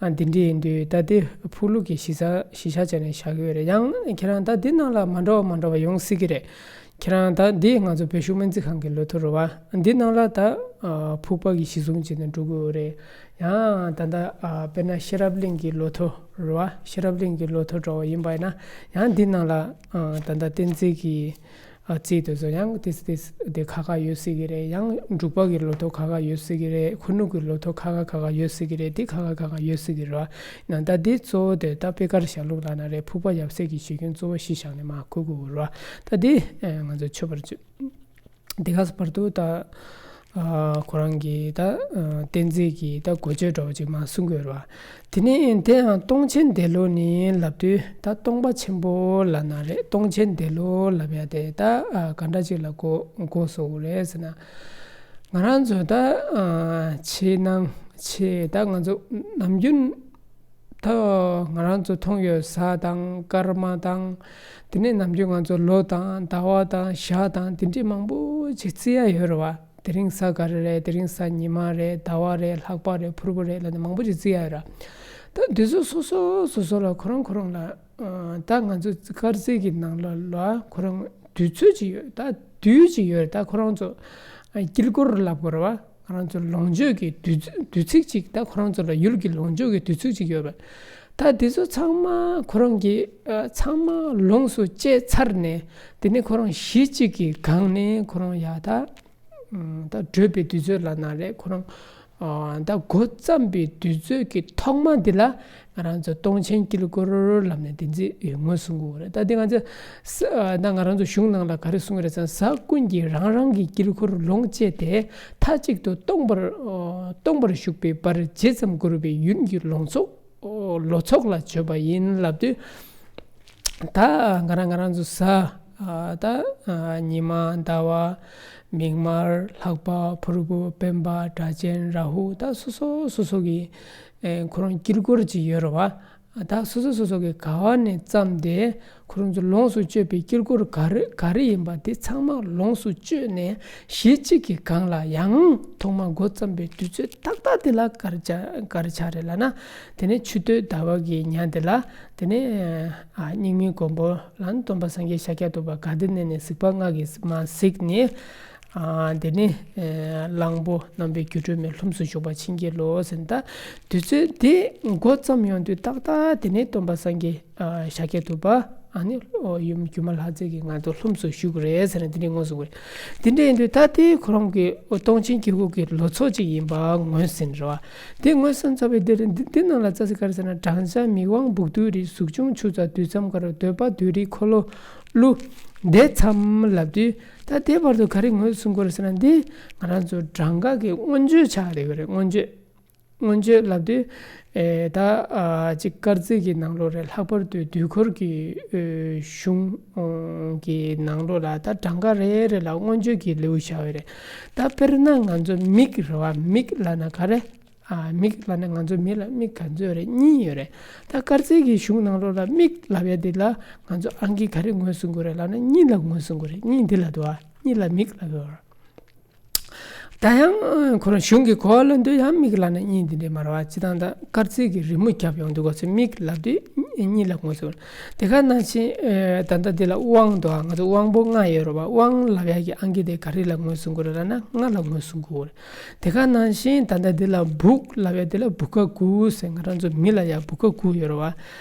ཨ། འདི་འདྲ་ཡིན་དུས་ད་དེ་ཕུག་ལུགས་ཀྱི་གཞི་རྩ་གཞི་བཞག་བྱས་ནས་བཞག་གི་ཡོད་རེད། ཡང་ཁྱེད་རང་ད་འདི་ནང་ལ་མ་འདྲ་བ་མ་འདྲ་བ་ཡོང་སྲིད་ཀྱི་རེད། ཁྱེད་རང་ད་འདི་ང་ཚོ་བོད་གཞུང་སྨན་རྩིས་ཁང་གི་ལོ་ཐོ་རེད་བ། འདི་ནང་ལ་ད། ཨ། ཕུག་པ་གི་གཞི་བཟུང་བྱས་ནས་འགྲོ་གི་ཡོད་རེད། ཡང་ད་ལྟ། ཨ། དཔེར་ན་ཤེས་རབ་གླིང་གི་ལོ་ཐོ་རེད་བ། ཤེས་རབ་གླིང་གི་ལོ་ཐོ་འདྲ་བ་ཡིན་པ་ཡིན་ན། ཡང་འདི་ནང་ལ། ཨ། ད་ལྟ་བསྟན་འཛིན་གྱི། ཨ། རྩིས་དེ་ཚོ་ཡང་ཏིས་ཏིས་དེ་ཁ་ཁ་ཡོད་སྲིད་ཀྱི་རེད། ཡང་འབྲུག་པ་གི་ལོ་ཐོ་ཁ་ཁ་ཡོད་སྲིད་ཀྱི་རེད། ཁུ་ནུ་གི་ལོ་ཐོ་ཁ་ཁ་ཁ་ཁ་ཡོད་སྲིད་ཀྱི་རེད། དེ་ཁ་ཁ་ཁ་ཁ་ཡོད་སྲིད་ཀྱི་རེད་བ། ན་ད་དེ་གཙོ་བོ་དེ་ད་པེ་དཀར་ཞལ་ལུང་ལབ་ན་རེད། ཕུག་པ་ཡབ་སྲས་ཀྱི་ཞེས་སྐྱོན་གཙོ་བོ་གཞི་བཞག་ནས་མར་གོ་དགོས་རེད་བ། ད་དེ། ཨ། ང་ཚོ་ཆོས་པར་བརྗོད། དེ་ག་བར་དུ་ད། ཨ། ཁོ་རང་གི་ད། ཨ། བསྟན་འཛིན་གྱི་ད་འགོ་བརྗོད་འདྲ་བོ་ཅིག་མར་གསུང་གི་ཡོད་རེད་བ། དེ་ནས་དེ་ཡང་སྟོང་ཆེན་འདས་ལོ་ནི་ལབ་དུས་ད་སྟོང་པ་ཆེན་པོ་ལབ་ན་རེད། སྟོང་ཆེན་འདས་ལོ་ལབ་ཡ་དེ་ད། ཨ། ག་འདྲ་ཅིག་ལ་གོ་གོ་སོང་རེད་ཟེར་ན། ང་རང་ཚོ་ད། ཨ། ཕྱི་ནང་ཕྱི་ད་ང་ཚོ་ནམ་རྒྱུན་ད་ང་རང་ཚོ་མཐོང་ཡོད། གཟའ་དང་སྐར་མ་དང་། དེ་ནས་ནམ་རྒྱུན་ང་ཚོ་ལོ་དང་ཟླ་བ་དང་ཞག་དང་དེ་འདྲའི་མང་པོ་ཅིག་བརྩི་ཡ་ཡོད་རེད་བ། དེ་རིང་གཟའ་སྐར་རེད། དེ་རིང་གཟའ་ཉི་མ་རེད། ཟླ་བ་རེད། ལྷག་པ་རེད། ཕུར་བུ་རེད་ལབ་ནས་མང་པོ་ཅིག་བརྩི་ཡ་ཡོད་རེད། ད་འདི་ཚོ་སོ་སོ་སོ་སོ་ལ་ཁོ་རང་ཁོ་རང་ལ། ཨ། ད་ང་ཚོ་སྐར་རྩིས་ཀྱི་ནང་ལ་ལ་ཁོ་རང་དུས་ཚོད་ཅིག་ཡོད། ད་དུས་ཅིག་ཡོད་རེད། ད་ཁོ་རང་ཚོ། ཨ། དཀྱིལ་འཁོར་ལབ་དགོས་རེད་བ། ང་རང་ཚོ་ལོངས་སྤྱོད་ཀྱི་དུས་དུས་ཚིགས་ཅིག་ད་ཁོ་རང་ཚོ་ལ་ཡུལ་གྱི་ལོངས་སྤྱོད་ཀྱི་དུས་ཚིགས་ཅིག་ཡོད་པ། ད་དེ་ཚོ་ཚང་མ་ཁོ་རང་གིས། ཨ། ཚང་མ་ལོངས་སུ་སྤྱད་ཚར་ནས། དེ་ནས་ཁོ་རང་གཞི་གཅིག་གི་སྒང་ནས་ཁོ་རང་ཡ་ད། ཨ། ད་བགྲོད་པའི་དུས་ཚོད་ལབ་ན་རེད། ཁོ་རང་། ཨ། ད་འགོ་བརྩམས་པའི་དུས་ཚོད་ཀྱི་ཐོག་མ་འདི་ལ་ང་རང་ཚོ་སྟོང་ཆེན་དཀྱིལ་འཁོར་ལབ་ནས་དེ་འདྲ་ངོས་བཟུང་གི་ཡོད་རེད། ད་དེ་ང་ཚོ་ས། ད་ང་རང་ཚོ་གཞུང་ནང་ལ་ག་རེ་གསུངས་རེད་ཟེར་ན། གཟའ་ཀུན་གྱིས་རང་རང་གི་དཀྱིལ་འཁོར་ལོངས་སྤྱད་དེ། མཐའ་གཅིག་ཏུ་སྟོང་པར། ཨ། སྟོང་པར་བཞུགས་པའི་བར་ཇི་ཙམ་འགོར་བའི་ཡུན་གྱི་ལོངས་སྤྱོད། ཨོ། ལོ་ཚོགས་ལ་བརྗོད་པ་ཡིན་ལབ་དུས། ད་ང་རང་ང་རང་ཚོ་གཟའ། ཨ། ད། ཨ། ཉི་མ། ཟླ་བ། མིག་དམར། ལྷག་པ། ཕུར་བུ། སྤེན་པ། སྒྲ་གཅན། རཱ་ཧུ། ད་སོ་སོ་སོ་སོ་གི། ཨེ། ཁོ་རང་དཀྱིལ་འཁོར་ཅིག་ཡོད་རེད་བ། ད་སོ་སོ་སོ་སོ་གི་ག་བ་ནས་བརྩམས་ཏེ་ཁོ་རང་ཚོ་ལོངས་སུ་སྤྱོད་པའི་དཀྱིལ་འཁོར་ག་རེ་ག་རེ་ཡིན་པ་དེ་ཚང་མ་ལོངས་སུ་སྤྱོད་ནས། གཞི་གཅིག་གི་སྒང་ལ་ཡང་ཐོག་མ་འགོ་བརྩམས་པའི་དུས་ཚོད་ཏག་ཏག་དེ་ལ་ག་རེ་ཆགས་ག་རེ་ཆགས་རེད་ལབ་ན། དེ་ནས་ཆུ་སྟོད་ཟླ་བ་གི་ཉ་དེ་ལ། དེ་ནས། ཨ། སྙིགས་མའི་མགོན་པོ་ལ་སྟོན་པ་སངས་རྒྱས་ཤཱཀྱ་ཐུབ་པ་དགའ་ལྡན་ནས་ནི་གཟིགས་པ་ལྔ་གིས་མར་གཟིགས་ནས། ཨ། དེ་ནས། ཨ། གླང་པོ་རྣམ་པའི་སྒྱུ་འཕྲུལ་མའི་ལྷུམས་སུ་ཞུགས་པ་བྱིན་གྱིས་རློབས་ཟེར། ད་དུས་ཚོད་དེ་འགོ་བརྩམས་ཡོང་དུས་ཏག་ཏག་དེ་ནས་སྟོན་པ་སངས་རྒྱས། ཨ། ཤཱཀྱ་ཐུབ་པ། ཨ་ནི། ཨོ། ཡུམ་སྒྱུ་མ་ལྷ་མཛེས་ཀྱི་ང་ཚོ་ལྷུམས་སུ་ཞུགས་རེད་ཟེར་ནས་དེ་འདྲའི་ངོས་བཟུང་གི་རེད། དེ་འདྲ་ཡིན་དུས་ད་དེ་ཁོ་རང་གི་སྟོང་ཆེན་དཀྱིལ་འཁོར་གྱི་ལོ་ཚོད་ཅིག་ཡིན་པ་ངོས་ཟིན་རེད་བ། དེ་ངོས་ཟིན་ཚར་བའི་དེ་རིང་འདི་འདི་ནང་ལ་རྩ་ཚིག་ག་རེ་ཟེར་ན། སྦྲང་ཆར་མིག་དབང་སྦུག་ཏུ་རི། གཟུགས་ཆུང་ཆུ་རྩྭ་དུད་ཚང་དཀར། འདོད་པ་བདུད་རིའི་འཁོར་ལོ་ཀླུ། འདས་མཚམས་ལབ་དུས་ད་དེ་བར་དུ་ག་རེ་ངོས་བཟུང་དགོས་རེད་ཟེར་ན། འདི་ང་རང་ཚོ་གྲངས་ཀ་གི་མངོན་བརྗོད་ཆགས་བསྡད་ཡོད་རེད། མངོན་བརྗོད། མངོན་བརྗོད་ལབ་དུས། ཨེ། ད། ཨ། ཅིག་སྐར་རྩིས་ཀྱི་ནང་ལོགས་རེད། ལྷག་པར་དུ་དུས་འཁོར་གྱི། ཨེ། གཞུང་གི་ནང་ལོགས་ལ་ད་གྲངས་ཀ་རེ་རེ་ལ་མངོན་བརྗོད་ཀྱི་ལེའུ་བཞག་ཡོད་རེད། ད་དཔེར་ན་ང་ཚོ་མིག་རེད་བ། མིག་ལབ་ན་ག་རེ། ཨ། མིག་ལབ་ན་ང་ཚོ་མི་ལ་མིག་ག་ཚོད་ཡོད་རེད། གཉིས་ཡོད་རེད། ད་སྐར་རྩིས་ཀྱི་གཞུང་ནང་ལོགས་ལ་མིག་ལབ་ཡ་དེ་ལ་ང་ཚོ་ཨང་ཀི་ག་རེ་ངོས་བཟུང་དགོས་རེད་ལབ་ན། གཉིས་ལ་ངོས་བཟུང་དགོས་རེད། གཉིས་འདི་ལ་འདུག་ཨ། གཉིས་ལ་མིག་ལབ་ཡོད་རེད། ད་ཡང་ཁོ་རང་གཞུང་གི་གོ་བ་ལོན་དུས་ཡང་མིག་ལབ་ན་གཉིས་འདི་འདྲས་མ་རེད་བ། སྤྱིར་བཏང་ད་སྐར་རྩིས་ཀྱི་རི་མོ་བརྒྱབ་ཡོང་དུས་གོ་ཚེ་མིག་ལབ་དུས་གཉིས་ལ་ངོས་བཟུང་། དེ་ག་ནང་བཞིན། ཨེ། ད་ལྟ་འདི་ལ་དབང་འདུག་ཨ། ང་ཚོ་དབང་པོ་ལྔ་ཡོད་རེད་བ། དབང་ལབ་ཡ་གི་ཨང་ཀི་དེ་ག་རེ་ལ་ངོས་བཟུང་དགོས་རེད་ལབ་ན་ལྔ་ལ་ངོས་བཟུང་དགོས་རེད། དེ་ག་ནང་བཞིན་ད་ལྟ་འདི་ལ་སྦུག་ལབ་ཡ་འདི་ལ་སྦུ་ག་དགུ་ཟེར། ང་རང་ཚོ་མི་ལ་ཡ་སྦུ་ག་དགུ་ཡོད་རེད་བ།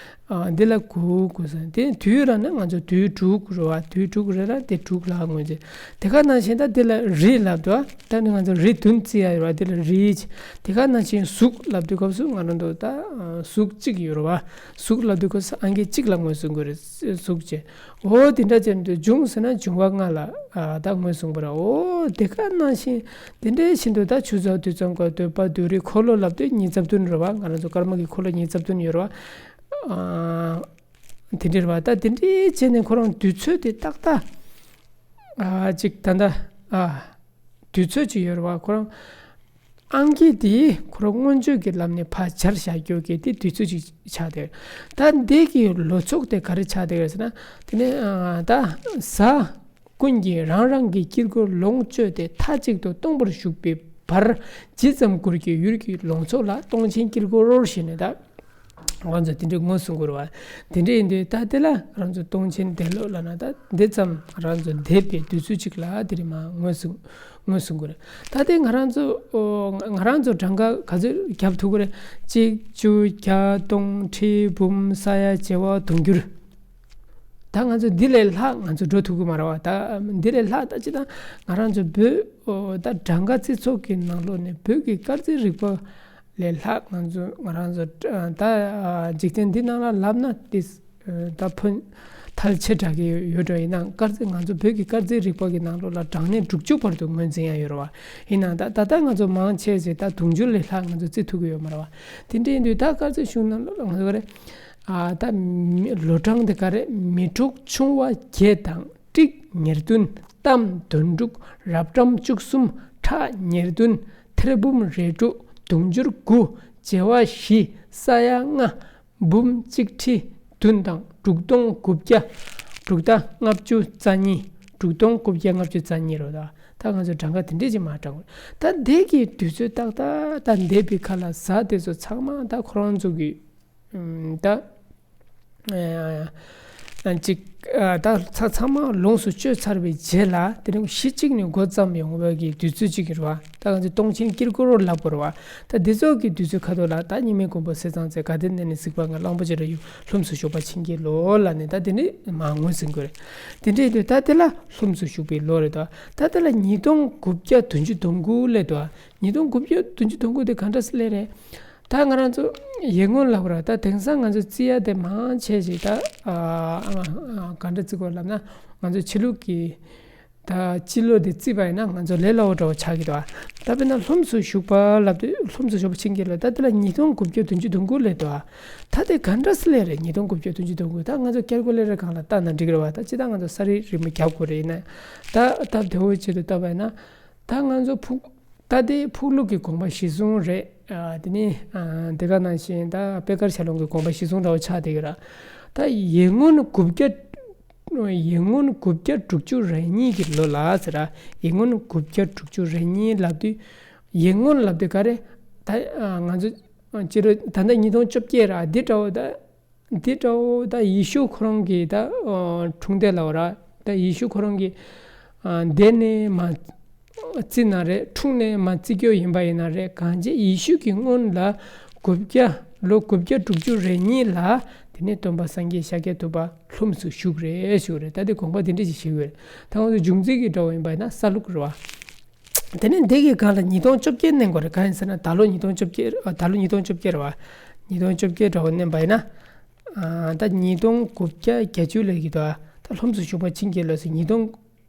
ཨ། འདི་ལ་དགུ་དགུ་ཟེར། དེ་དུས་ར་ན་ང་ཚོ་དུས་དྲུག་རེད་བ། དུས་དྲུག་རེད་ར། དེ་དྲུག་ལ་ངོས་འཛིན། དེ་ག་ནང་བཞིན་ད་འདི་ལ་རི་ལབ་འདུག་ཨ། ད་ནི་ང་ཚོ་རི་བདུན་བརྩི་ཡ་ཡོད་རེད་བ། འདི་ལ་རི་གཅིག་དེ་ག་ནང་བཞིན་གཟུགས་ལབ་དུས་སྐབས་སུ་ང་རང་ཚོ་ད། ཨ། གཟུགས་གཅིག་ཡོད་རེད་བ། གཟུགས་ལབ་དུས་སྐབས་སུ་ཨང་ཀི་གཅིག་ལ་ངོས་འཛིན་དགོས་རེད། གཟུགས་བྱས། འོ་དེ་འདྲ་བྱས་འདུག་འབྱུང་ཟེར་ན་འབྱུང་བ་ལྔ་ལ། ཨ། ད་ངོས་བཟུང་བ་རེད། འོ་དེ་ག་ནང་བཞིན་དེ་འདྲའི་བཞིན་དུ་ད་ཆུ་རྩྭ་དུད་ཚང་དཀར། འདོད་པ་བདུད་རིའི་འཁོར་ལོ་ལབ་དུས་ཉི་ཚབ་བདུན་རེད་བ། ང་རང་ཚོ་སྐར་མ་གི་འཁོར་ལོ་ཉི་ཚབ་བདུན་ཡོད་རེད་བ། ཨ། དེ་འདྲ་རེད་བ། ད་དེ་འདྲའི་བྱས་ནས་ཁོ་རང་དུས་ཚོད་དེ་ཏག་ཏག་ཨ། ཅིག་ད་ལྟ། ཨ། དུས་ཚོད་ཅིག་ཡོད་རེད་བ། ཁོ་རང་ཨང་ཀི་དེ་ཁོ་རང་མངོན་བརྗོད་ཀྱི་ལམ་ནས་ཕར་སྦྱར་བཞག་རྒྱུ་གི་དེ་དུས་ཚོད་ཅིག་ཆགས་བསྡད། ད་འདི་གི་ལོ་ཚོད་དེ་ག་རེ་ཆགས་བསྡད་ཡོད་ཟེར་ན། དེ་ནས་ཨ་ད་གཟའ་ཀུན་གྱིས་རང་རང་གི་དཀྱིལ་འཁོར་ལོངས་སྤྱོད་དེ་མཐའ་གཅིག་ཏུ་སྟོང་པར་བཞུགས་པའི་བར་ཇི་ཙམ་འགོར་གྱི་ཡུལ་གྱི་ལོངས་ཚོད་ལ་སྟོང་ཆེན་དཀྱིལ་འཁོར་ཞེས་ནས་ད། ང་ཚོ་དེ་འདྲའི་ངོས་བཟུང་དགོས་རེད་བ། དེ་འདྲ་ཡིན་དུས་ད་དེ་ལ་ང་ཚོ་སྟོང་ཆེན་འདས་ལོག་ལབ་ན་ད་འདི་ཙམ་ང་ཚོ་འདས་པའི་དུས་ཚོད་ཅིག་ལ་དེ་རིང་མ་ངོས་བཟུང་ངོས་བཟུང་དགོས་རེད། ད་དེ་ང་རང་ཚོ་ཨོ་ང་རང་ཚོ་གྲངས་ཀ་ག་ཚོད་རྒྱབ་ཐུབ་ཀྱི་རེད། གཅིག་བཅུ་བརྒྱ་སྟོང་ཁྲི་འབུམ་ས་ཡ་བྱེ་བ་དུང་འགྱུར། ད་ང་ཚོ་འདི་ལས་ལྷག་ང་ཚོ་འགྲོ་ཐུབ་ཀྱི་མ་རེད་བ། ད་འདི་ལས་ལྷག་ད་ཅི་ད་ང་རང་ཚོ་བོད་ཨོ་ད་གྲངས་ཀ་རྩིས་ཚོགས་ཀྱི་ནང་ལོགས་ནས་བོད་ཀྱི་སྐར་རྩིས་རིག་པ་ལས་ལྷག་ང་ཚོ་ང་རང་ཚོ་ད་འཇིག་རྟེན་འདི་ནང་ལ་ལབ་ན་ཏིས་ད་ཕོན་ཐལ་ཆེ་དྲགས་ཀྱི་ཡོད་འགྲོ། ཡིན་ནའང་སྐར་རྩིས་ང་ཚོ་བོད་ཀྱི་སྐར་རྩིས་རིག་པ་གི་ནང་ལོགས་ལ་གྲངས་གནས་དྲུག་ཅུ་བར་དུ་ངོས་འཛིན་ཡ་ཡོད་རེད་བ། ཡིན་ནའང་ད་ད་ལྟ་ང་ཚོ་མང་ཆེ་ཞིག་ད་དུང་ཕྱུར་ལས་ལྷག་ང་ཚོ་རྩིས་ཐུབ་ཀྱི་ཡོད་མ་རེད་བ། དེ་འདྲ་ཡིན་དུས་ད་སྐར་རྩིས་གཞུང་ནང་ལོགས་ལ་ང་ཚོ་ག་རེ་ཨ་ད་མི་ལོ་གྲངས་དེ་ག་རེ་མི་འཁྲུགས་ཆུང་བ་བརྒྱད་དང་། ཀྲིག་ཉེར་བདུན། གཏམ་དོན་དྲུག་རབ་འབྲམ་བཅུ་གསུམ། ཁྲག་ཉེར་བདུན། ཐེར་འབུམ་རེ་དྲུག་དུང་ཕྱུར་དགུ་བྱེ་བ་བཞི། ས་ཡ་ལྔ། འབུམ་གཅིག་ཁྲི་བདུན་དང་དྲུག་སྟོང་དགུ་བརྒྱ། དྲུག་དང་ལྔ་བཅུ་རྩ་གཉིས། དྲུག་སྟོང་དགུ་བརྒྱ་ལྔ་བཅུ་རྩ་གཉིས་རེད་ད། ད་ང་ཚོ་གྲངས་ཀ་དེ་འདྲས་ཅིག་མ་དྲངས་དགོས། ད་འདས་ཀྱི་དུས་ཚོད་ཏག་ཏག་ད་འདས་པའི་ཁ་ལ་གཟའ་དེ་ཚོ་ཚང་མ་ད་ཁོ་རང་ཚོ་གི་ད། ཅིག་ད་ཚ་ཚང་མ་ལོངས་སུ་སྤྱོད་ཚར་བའི་རྗེས་ལ་དེ་རིང་གཞི་གཅིག་ནས་འགོ་བརྩམས་ཡོང་བའི་གི་དུས་ཚོད་ཅིག་རེད་བ། ད་ང་ཚོ་སྟོང་ཆེན་དཀྱིལ་འཁོར་ལབ་དགོས་རེད་བ། ད་འདི་ཚོ་གི་དུས་ཚོད་ཁ་ཐོག་ལ་ད་རྙིང་མའི་མགོན་པོ་ཟས་གཙང་རྩེ་དགའ་ལྡན་ནས་ནི་གཟིགས་པ་ང་གླང་པོ་ཆེ་ར་ཡུལ་ལྷུམས་སུ་ཞུགས་པ་བྱིན་གྱིས་རློབས་ལབ་ནས་ད་དེ་ནི་མ་ངོས་ཟིན་དགོས་རེད། དེ་འདྲའི་དུས་ད་དེ་ལ་ལྷུམས་སུ་ཞུགས་པའི་ལོ་རེད་དོ། ད་དེ་ལ་ཉིས་སྟོང་དགུ་བརྒྱ་བདུན་ཅུ་དོན་དགུ་སླེབས་དོ། ཉིས་སྟོང་དགུ་བརྒྱ་བདུན་ཅུ་དོན་དགུ་དེ་ག་འདྲ་སེ་སླེབས་རེད། ད་ང་རང་ཚོ་ཡར་སྔོན་ལབ་ར་ད་དེང་སང་ང་ཚོ་རྩིས་ཡ་དེ་མང་ཆེ་ཞིག་ད་ཨ་ཨ་ག་འདྲ་རྩི་དགོས་ལབ་ན་ང་ཚོ་ཕྱི་ལུགས་ཀྱི་ད་སྤྱི་ལོ་དེ་རྩིས་པ་ཡིན་ན་ང་ཚོ་ལས་སླ་བོ་འདྲ་བོ་ཆགས་ཀྱི་འདུག་ད་དཔེར་ན་ལྷུམས་སུ་ཞུགས་པ་ལབ་དུས་ལྷུམས་སུ་ཞུགས་པ་ཕྱིན་གྱི་ལ་ད་དེ་ལ་ཉིས་སྟོང་དགུ་བརྒྱ་བདུན་ཅུ་དོན་དགུ་སླེབས་འདུག་ད་དེ་ག་འདྲ་སེ་སླེབས་རེད། ཉིས་སྟོང་དགུ་བརྒྱ་བདུན་ཅུ་དོན་དགུ་ད་ང་ཚོ་ཀལ་ཀུ་ལེ་ཊར་སྒང་ལ་བལྟས་ན་འགྲིག་རེད་བ། ད་ཅི་ད་ང་ཚོ་ས་རིས་རིལ་མོ་རྒྱག་དགོས་རེད། ཡིན་ན་ད་སྟབས་བདེ་བོའི་ཆེད་དུ་བལྟས་པ་ཡིན་ན་ད་ང་ཚོ་ཕུགས་ད་ལྟའི་ཕུག་ལུགས་ཀྱི་དགོངས་པ་གཞི་བཟུང་རེད། ཨ་དེ་ནི་ཨ་དེ་ག་ནང་བཞིན་ད་པེ་ཀར་ཤ་ལོང་གི་དགོངས་པ་གཞི་བཟུང་འདྲ་བོ་ཆགས་བསྡད་ཀྱི་རེད། ད་ཡར་སྔོན་དགུ་བརྒྱ་ཡར་སྔོན་དགུ་བརྒྱ་དྲུག་ཅུ་རེ་གཉིས་ཀྱི་ལོ་ལ་ཟེར་ར། ཡར་སྔོན་དགུ་བརྒྱ་དྲུག་ཅུ་རེ་གཉིས་ལབ་དུས་ཡར་སྔོན་ལབ་དུས་ག་རེ་ད་ཨ་ང་ཚོ་སྤྱི་ལོ་ད་ལྟ་ཉིས་སྟོང་བཅོ་བརྒྱད་ར་འདི་འདྲ་བོ་ད། འདི་འདྲ་བོ་ད་ཡེ་ཤུ་ཁོ་རང་གི་ད་ཨ་འཁྲུངས་འདས་ལབ་ར། ད་ཡེ་ཤུ་ཁོ་རང་གི་ཨ་འདས་ནས་མ་རྩི་ན་རེད། འཁྲུངས་ནས་མ་རྩི་རྒྱུ་ཡིན་པ་ཡིན་ན་རེད། གང་ཅི་ཡེ་ཤུ་གི་སྔོན་ལ་དགུ་བརྒྱ་ལོ་དགུ་བརྒྱ་དྲུག་ཅུ་རེ་གཉིས་ལ་དེ་ནས་སྟོན་པ་སངས་རྒྱས་ཤཱཀྱ་ཐུབ་པ་ལྷུམས་སུ་ཞུགས་རེད་ཞུགས་རེད། ད་དེ་དགོངས་པ་དེ་འདྲ་ཞིག་ཞིག་ཡོད་རེད། ད་ང་ཚོ་འབྱུང་རྩིས་ཀྱི་འདྲ་བོ་ཡིན་པ་ཡིན་ན་ས་ལུག་རེད་བ། དེ་ནས་འདི་གི་སྒང་ལ་ཉིས་སྟོང་བཅོ་བརྒྱད་བསྣན་དགོས་རེད། གང་ཡིན་ཟེར་ན་ད་ལོ་ཉིས་སྟོང་བཅོ་བརྒྱད་ཨ་ད་ལོ་ཉིས་སྟོང་བཅོ་བརྒྱད་རེད་བ། ཉིས་སྟོང་བཅོ་བརྒྱད་འདྲ་བོ་བསྣན་པ་ཡིན་ན། ཨ་ད་ཉིས་སྟོང་དགུ་བརྒྱ་བརྒྱད་ཅུ་ལབ་ཀྱི་འདུག་ད་ལྷུམས་སུ་ཞུགས་པ་ཕྱིན་གྱི་ལོ་ཟེར་ཉིས་སྟོང་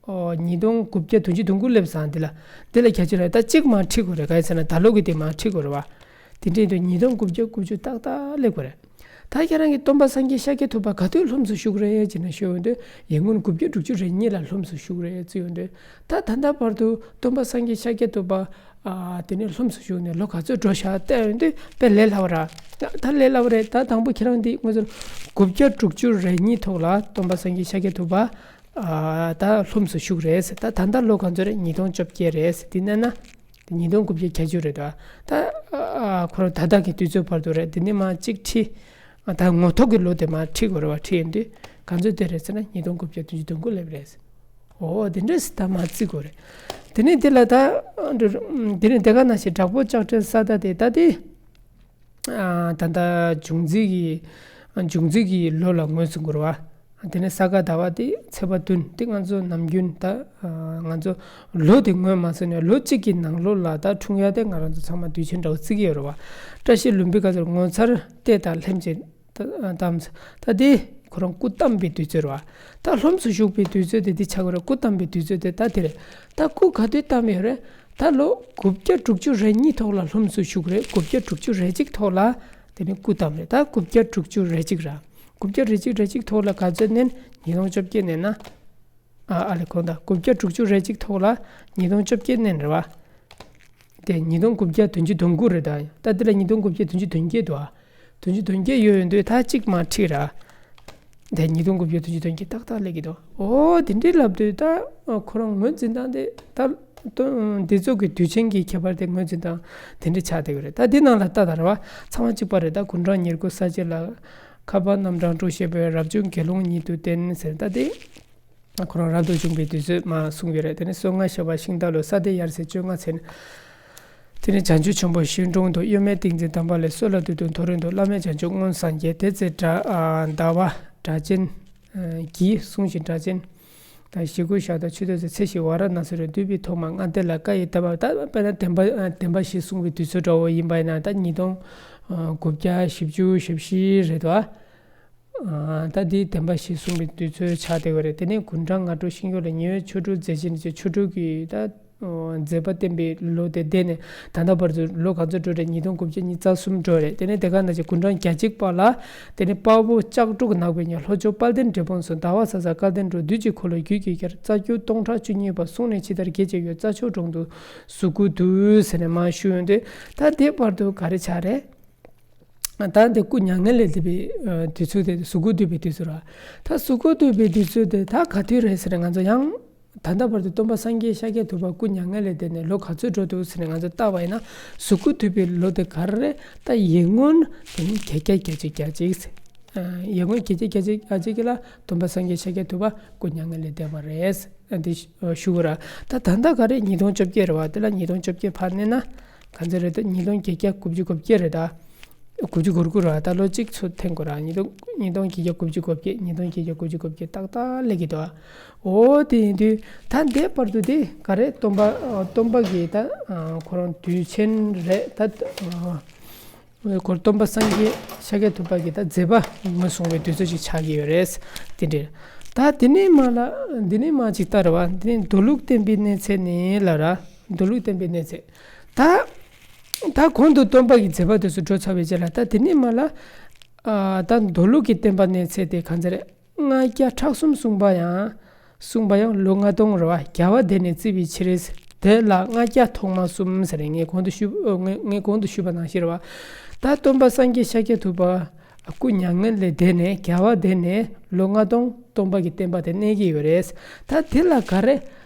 ཨོ་ཉིས་སྟོང་དགུ་བརྒྱ་བདུན་ཅུ་དོན་དགུ་སླེབས་སོང་། འདི་ལ་འདི་ལ་བརྒྱད་ཅུ་ལ་ད་གཅིག་མར་ཁྲིད་དགོས་རེད། གང་ཡིན་ཟེར་ན་ད་ལོ་གི་དེ་མར་ཁྲིད་དགོས་རེད་བ། དེ་འདྲ་ཡིན་དུས་ཉིས་སྟོང་དགུ་བརྒྱ་དགུ་བཅུ་ཏག་ཏག་སླེབས་དགོས་རེད། ད་ཁྱེད་རང་གིས་སྟོན་པ་སངས་རྒྱས་ཤཱཀྱ་ཐུབ་པ་ག་དུས་ལྷུམས་སུ་ཞུགས་རེད་ཅེས་ནས་ཤོད་ཡོང་དུས་ཡར་སྔོན་དགུ་བརྒྱ་དྲུག་ཅུ་རེ་གཉིས་ལ་ལྷུམས་སུ་ཞུགས་རེད་བརྩི་ཡོང་དུས། ད་ད་ལྟ་བར་དུ་སྟོན་པ་སངས་རྒྱས་ཤཱཀྱ་ཐུབ་པ་ཨ་དེ་ནས་ལྷུམས་སུ་ཞུགས་ནས་ལོ་ག་ཚོད་འགྲོ་ཤག་བལྟས་ཡོང་དུས་དཔེ་ལས་སླ་བ་ར། ད་ལས་སླ་བ་རེད། ད་དང་པོ་ཁྱེད་རང་འདི་དངོས་སུ་དགུ་བརྒྱ་དྲུག་ཅུ་རེ་གཉིས་ཐོག་ལ་སྟོན་པ་སངས་རྒྱས་ཤཱཀྱ་ཐུབ་པ་ཨ་ད་ལྷུམས་སུ་ཞུགས་རེད་ཟེར། ད་ད་ལྟ་ལོ་ག་ཚོད་རེད། ཉིས་སྟོང་བཅོ་བརྒྱད་རེད་ཟེར། འདི་བསྣན་ན། དེ་ཉིས་སྟོང་དགུ་བརྒྱ་བརྒྱད་ཅུ་རེད་དོ། ད་ཨ་ཁོ་རང་ད་ལྟ་གི་དུས་ཚོད་བར་དུ་རེད། དེ་ནས་མར་གཅིག་ཁྲི་ཨ་ད་ངོ་ཐོག་གི་ལོ་དེ་མར་ཁྲིད་དགོས་རེད་བ། ཁྲིད་ཡོང་དུས་ག་ཚོད་དེ་རེད་ཟེར་ན་ཉིས་སྟོང་དགུ་བརྒྱ་བདུན་ཅུ་དོན་དགུ་སླེབས་རེད། འོ་དེ་འདྲས་ད་མར་བརྩི་དགོས་རེད། དེ་ནས་དེ་ལ་ད་དེ་ནས་དེ་ག་ནང་བཞིན་དྲག་པོ་ལྕགས་སྤྲེལ་ས་ད་དེ་ད་དེ། ཨ་ད་ལྟ་འབྱུང་རྩིས་ཀྱི་འབྱུང་རྩིས་ཀྱི་ལོ་ལ་ངོས་བཟུང་དགོས་རེད་བ། དེ་ནས་ས་ག་ཟླ་བ་དེ་ཚེས་པ་བདུན་དེ་ང་ཚོ་ནམ་རྒྱུན་ད་ཨ་ང་ཚོ་ལོ་དེ་ངོས་མ་ཟིན་ནས་ལོ་གཅིག་གི་ནང་ལོགས་ལ་ད་འཁྲུངས་ཡ་དེ་ང་རང་ཚོ་ཚང་མ་དུས་ཆེན་འདྲ་བོ་བརྩི་གི་ཡོད་རེད་བ། བཀྲ་ཤིས་ལྷུན་པོའི་སྐབས་སུ་ངོ་མཚར་ལྟས་དང་ལྷན་ཅིག་ད་ད་དེ་ཁོ་རང་སྐུ་བལྟམས་པའི་དུས་ཚོད་རེད་བ། ད་ལྷུམས་སུ་ཞུགས་པའི་དུས་ཚོད་དེ་འདི་ཆགས་ཀྱི་རེད། སྐུ་བལྟམས་པའི་དུས་ཚོད་དེ་ད་དེ་རེད། ད་སྐུ་ག་དུས་བལྟམས་ཡོད་རེད། ད་ལོ་དགུ་བརྒྱ་དྲུག་ཅུ་རེ་གཉིས་ཐོག་ལ་ལྷུམས་སུ་ཞུགས་རེད། དགུ་བརྒྱ་དྲུག་ཅུ་རེ་གཅིག་ཐོག་ལ་དེ་ནས་སྐུ་བལྟམས་རེད། ད་དགུ་བརྒྱ་དྲུག་ཅུ་རེ་གཅིག་ར། དགུ་བརྒྱ་རེ་གཅིག་རེ་གཅིག་ཐོག་ལ་ག་ཚོད་བསྣན། ཉིས་སྟོང་བཅོ་བརྒྱད་བསྣན་ན། ཨ་ཨ་ལས་གོང་དང་དགུ་བརྒྱ་དྲུག་ཅུ་རེ་གཅིག་ཐོག་ལ་ཉིས་སྟོང་བཅོ་བརྒྱད་བསྣན་རེད་བ། དེ་ཉིས་སྟོང་དགུ་བརྒྱ་བདུན་ཅུ་དོན་དགུ་རེད་ད། ད་དེ་ལ་ཉིས་སྟོང་དགུ་བརྒྱ་བདུན་ཅུ་དོན་བརྒྱད་འདུག་ཨ། བདུན་ཅུ་དོན་བརྒྱད་ཡོད་ཡོད་འདུག་ད་གཅིག་མ་ཁྲིད་ར། དེ་ཉིས་སྟོང་དགུ་བརྒྱ་བདུན་ཅུ་དོན་བརྒྱད་ཏག་ཏག་སླེབས་ཀྱི་འདུག་ཨོ་དེ་འདྲའི་ལབ་དུས་ད་ཁོ་རང་ངོས་འཛིན་སྟངས་དེ་ད་འདི་ཚོ་གི་དུས་ཆེན་གྱི་ཁྱད་པར་དེ་ངོས་འཛིན་སྟངས་དེ་འདྲ་ཆགས་བསྡད་ཀྱི་རེད། ད་འདི་ནང་ལ་ལྟ་དང་རེད་བ། ཚང་མ་གཅིག་པ་རེད། ད་དགུང་གྲངས་ཉེར་དགུ་ས་བཅད་ལ། ཁ་པར་རྣམ་གྲངས་དྲུག་ཞེས་པའི་རབ་བྱུང་དགེ་སློང་ཉིད་དུ་བསྟན་ཟེར། ད་དེ་ཁོ་རང་རབ་ཏུ་བྱུང་བའི་དུས་ཚོད་མ་གསུངས་ཡོད་རེད། དེ་ནས་སོ་ལྔ་ཞག་པ་ཤིང་རྟ་ལོ་ས་སྡེ་དབྱར་ཚེས་བཅོ་ལྔ་ཚེ། དེ་ནས་བྱང་ཆུབ་ཆེན་པོ་ཤིང་དྲུང་དུ། གཡོན་མའི་ཏིང་འཛིན་དམ་པ་ལས། སྲོད་ལ་བདུད་དུ་མཐོ་རིང་དུ། བླ་མེད་བྱང་ཆུབ་མངོན་སངས་རྒྱས། དེ་ཚེ་ཟླ་ཟླ་བ་སྒྲ་གཅན་གྱིས། གསུང་ཞིང་སྒྲ་གཅན་དང་ཞིག་གུ་ཞག་དང་ཆུ་ཚོད་ཚེ་ཞིག་ཝ་ར་ཎ་སི་རུ། བདུད་པའི་ཐོག་མ་ལྔ་སྡེ་ལ། བཀའ་ཡི་བསྟན་པ། ད་དཔེར་ན་བདེན་པ་བདེན་པ་བཞི་གསུངས་པའི་དུས་ཚོད་འདྲ་བོ་ཡིན་པ་ཡིན་ན་ད་ཉིས་སྟོང་དགུ་བརྒྱ་བཞི་བཅུ་ཞེ་བཞི་རེད་དོ། ད་འདི་བདེན་པ་བཞི་གསུངས་པའི་དུས་ཚོད་ཆགས་བསྡད་ཡོད་རེད། དེ་ནས་དགུང་གྲངས་སྔ་དྲོ་ཤིང་ཡོས་ལ། ཉི་འོད་ཆོ་འཕྲུལ་མཛད་བཞིན་ཆོ་འཕྲུལ་གྱི་ད་མཛད་པ་བསྟན་པའི་ལོ་དེ་འདས་ནས་ད་ལྟ་བར་དུ་ལོ་ག་ཚོད་འགྲོ་རེད། ཉིས་སྟོང་དགུ་བརྒྱ་ཉི་ཤུ་རྩ་གསུམ་འགྲོ་རེད། དེ་ནས་དེ་ག་ནང་བཞིན་དགུང་གྲངས་གྱ་གཅིག་པ་ལ། དེ་ནས་དཔའ་བོ་ལྕགས་སྒྲོག་ནག་པོའི་ཉ། ལྷོ་ཕྱོགས་དཔལ་ལྡན་འབྲས་སྤུངས་སུ། ཟླ་བ་གཟའ་གཟའ་སྐལ་ལྡན་འགྲོ། བདུད་ཀྱི་འཁོར་ལོས་རྒྱུད་ཀྱིས་ཁྱེར། རྩ་རྒྱུད་སྟོང་ཕྲག་བཅུ་གཉིས་པ། གསུང་ནས་ཇི་ལྟར་དགྱེས་བྱེད་ཡོད། རྩྭ་མཆོག་གྲོང་དུ་གཟུགས་སྐུ་བསྡུས་ཟེར་ནས་མར་ཞུ་ཡོང་དུས། ད་དེ་བར་དུ་ག་རེ་ཆགས་རེད། ད་འདི་སྐུ་མྱ་ངན་ལས་འདས་པའི་དུས་ཚོད་དེ་གཟུགས་སྐུ་བསྡུས་པའི་དུས་ཚོད་ར། ད་གཟུགས་སྐུ་བསྡུས་པའི་དུས་ཚོད་དེ་ད་ག་དུས་རེད་ཟེར་ན། ང་ཚོ་ཡང་ད་ལྟ་བར་དུ་སྟོན་པ་སངས་རྒྱས་ཤཱཀྱ་ཐུབ་པ་སྐུ་མྱ་ངན་ལས་འདས་ནས་ལོ་ག་ཚོད་འགྲོ་འདུག་ཟེར་ནས་ང་ཚོ་བལྟས་པ་ཡིན་ན། གཟུགས་སྐུ་བསྡུས་པའི་ལོ་དེ་ག་རེ་རེད། ད་ཡིག་སྔོན་དེ་ནི་བརྒྱད་བརྒྱ་བརྒྱད་ཅུ་གྱ་གཅིག་ཟེར། ཡིག་སྔོན་བརྒྱད་བརྒྱ་བརྒྱད་ཅུ་གྱ་གཅིག་གི་ལ་སྟོན་པ་སངས་རྒྱས་ཤཱཀྱ་ཐུབ་པ་སྐུ་མྱ་ངན་ལས་འདས་པ་རེད། འདི་ཞུ་གི་ར། ད་ད་ལྟ་ག་རེ་ཉིས་སྟོང་བཅོ་བརྒྱད་རེད་བ། དེ་ལ་ཉིས་སྟོང་བཅོ་བརྒྱད་ཕར་མནན་ན་ག་ཚོད་རེད། ད་ཉིས་སྟོང་བརྒྱད་བརྒྱ་དགུ་བཅུ་གོ་བརྒྱད་རེད་ད། དགུ་བཅུ་གོ་དགུ་རེད་བ། ད་ལོ་གཅིག་ཚུར་འཐེན་དགོས་ར། ཉིས་སྟོང་ཉིས་སྟོང་བརྒྱད་བརྒྱ་དགུ་བཅུ་གོ་བརྒྱད། ཉིས་སྟོང་བརྒྱད་བརྒྱ་དགུ་བཅུ་གོ་བརྒྱད་ཏག་ཏག་སླེབས་ཀྱི་འདུག་བ། འོ་དེ་ཡིན་དུས་ད་འདས་བར་དུ་དེ་ག་རེ་སྟོན་པ་སྟོན་པ་གི་ད་ཁོ་རང་དུས་ཆེན་རེད་ད། ཁོ་སྟོན་པ་སངས་རྒྱས་ཤཱཀྱ་ཐུབ་པ་གི་ད་མཛད་པ་ངོས་བཟུང་བའི་དུས་ཚོད་ཅིག་ཆགས་ཀྱི་ཡོད་རེད། དེ་འདྲ། ད་དེ་ནས་མར་ལ་དེ་ནས་མར་ཅིག་ལྟ་ར་བ། དེ་ནས་མདོ་ལུགས་བསྟན་པའི་གནས་ཚད་ནས་ལབ་ར། མདོ་ལུགས་བསྟན་པའི་གནས་ཚད། ད་ད་གོང་དུ་སྟོན་པ་གི་མཛད་པ་དེ་ཚོ་འགྲོ་ཚར་བའི་རྗེས་ལ། ད་དེ་ནས་མར་ལ་ཨ་ད་མདོ་ལུགས་ཀྱི་བསྟན་པ་གནས་ཚད་དེ་ག་ཚོད་རེད། ལྔ་བརྒྱ་ཕྲག་གསུམ་གསུངས་པ་ཡང་གསུངས་པ་ཡང་ལོ་ལྔ་སྟོང་རེད་བ། རྒྱལ་བ་དེ་ནས་བརྩིས་པའི་ཕྱིར། དེ་ལ་ལྔ་བརྒྱ་ཐོག་མ་གསུམ་ཟེར། ངས་གོང་དུ་ཞུ་ངས་ངས་གོང་དུ་ཞུས་པ་ནང་བཞིན་རེད་བ། ད་སྟོན་པ་སངས་རྒྱས་ཤཱཀྱ་ཐུབ་པ་སྐུ་མྱ་ངན་ལས་འདས་ནས་རྒྱལ་བ་དེ་ནས་ལོ་ལྔ་སྟོང་སྟོན་པ་གི་བསྟན་པ་དེ་གནས་ཀྱི་ཡོད་རེད། ད་དེ་ལ་ག་རེ་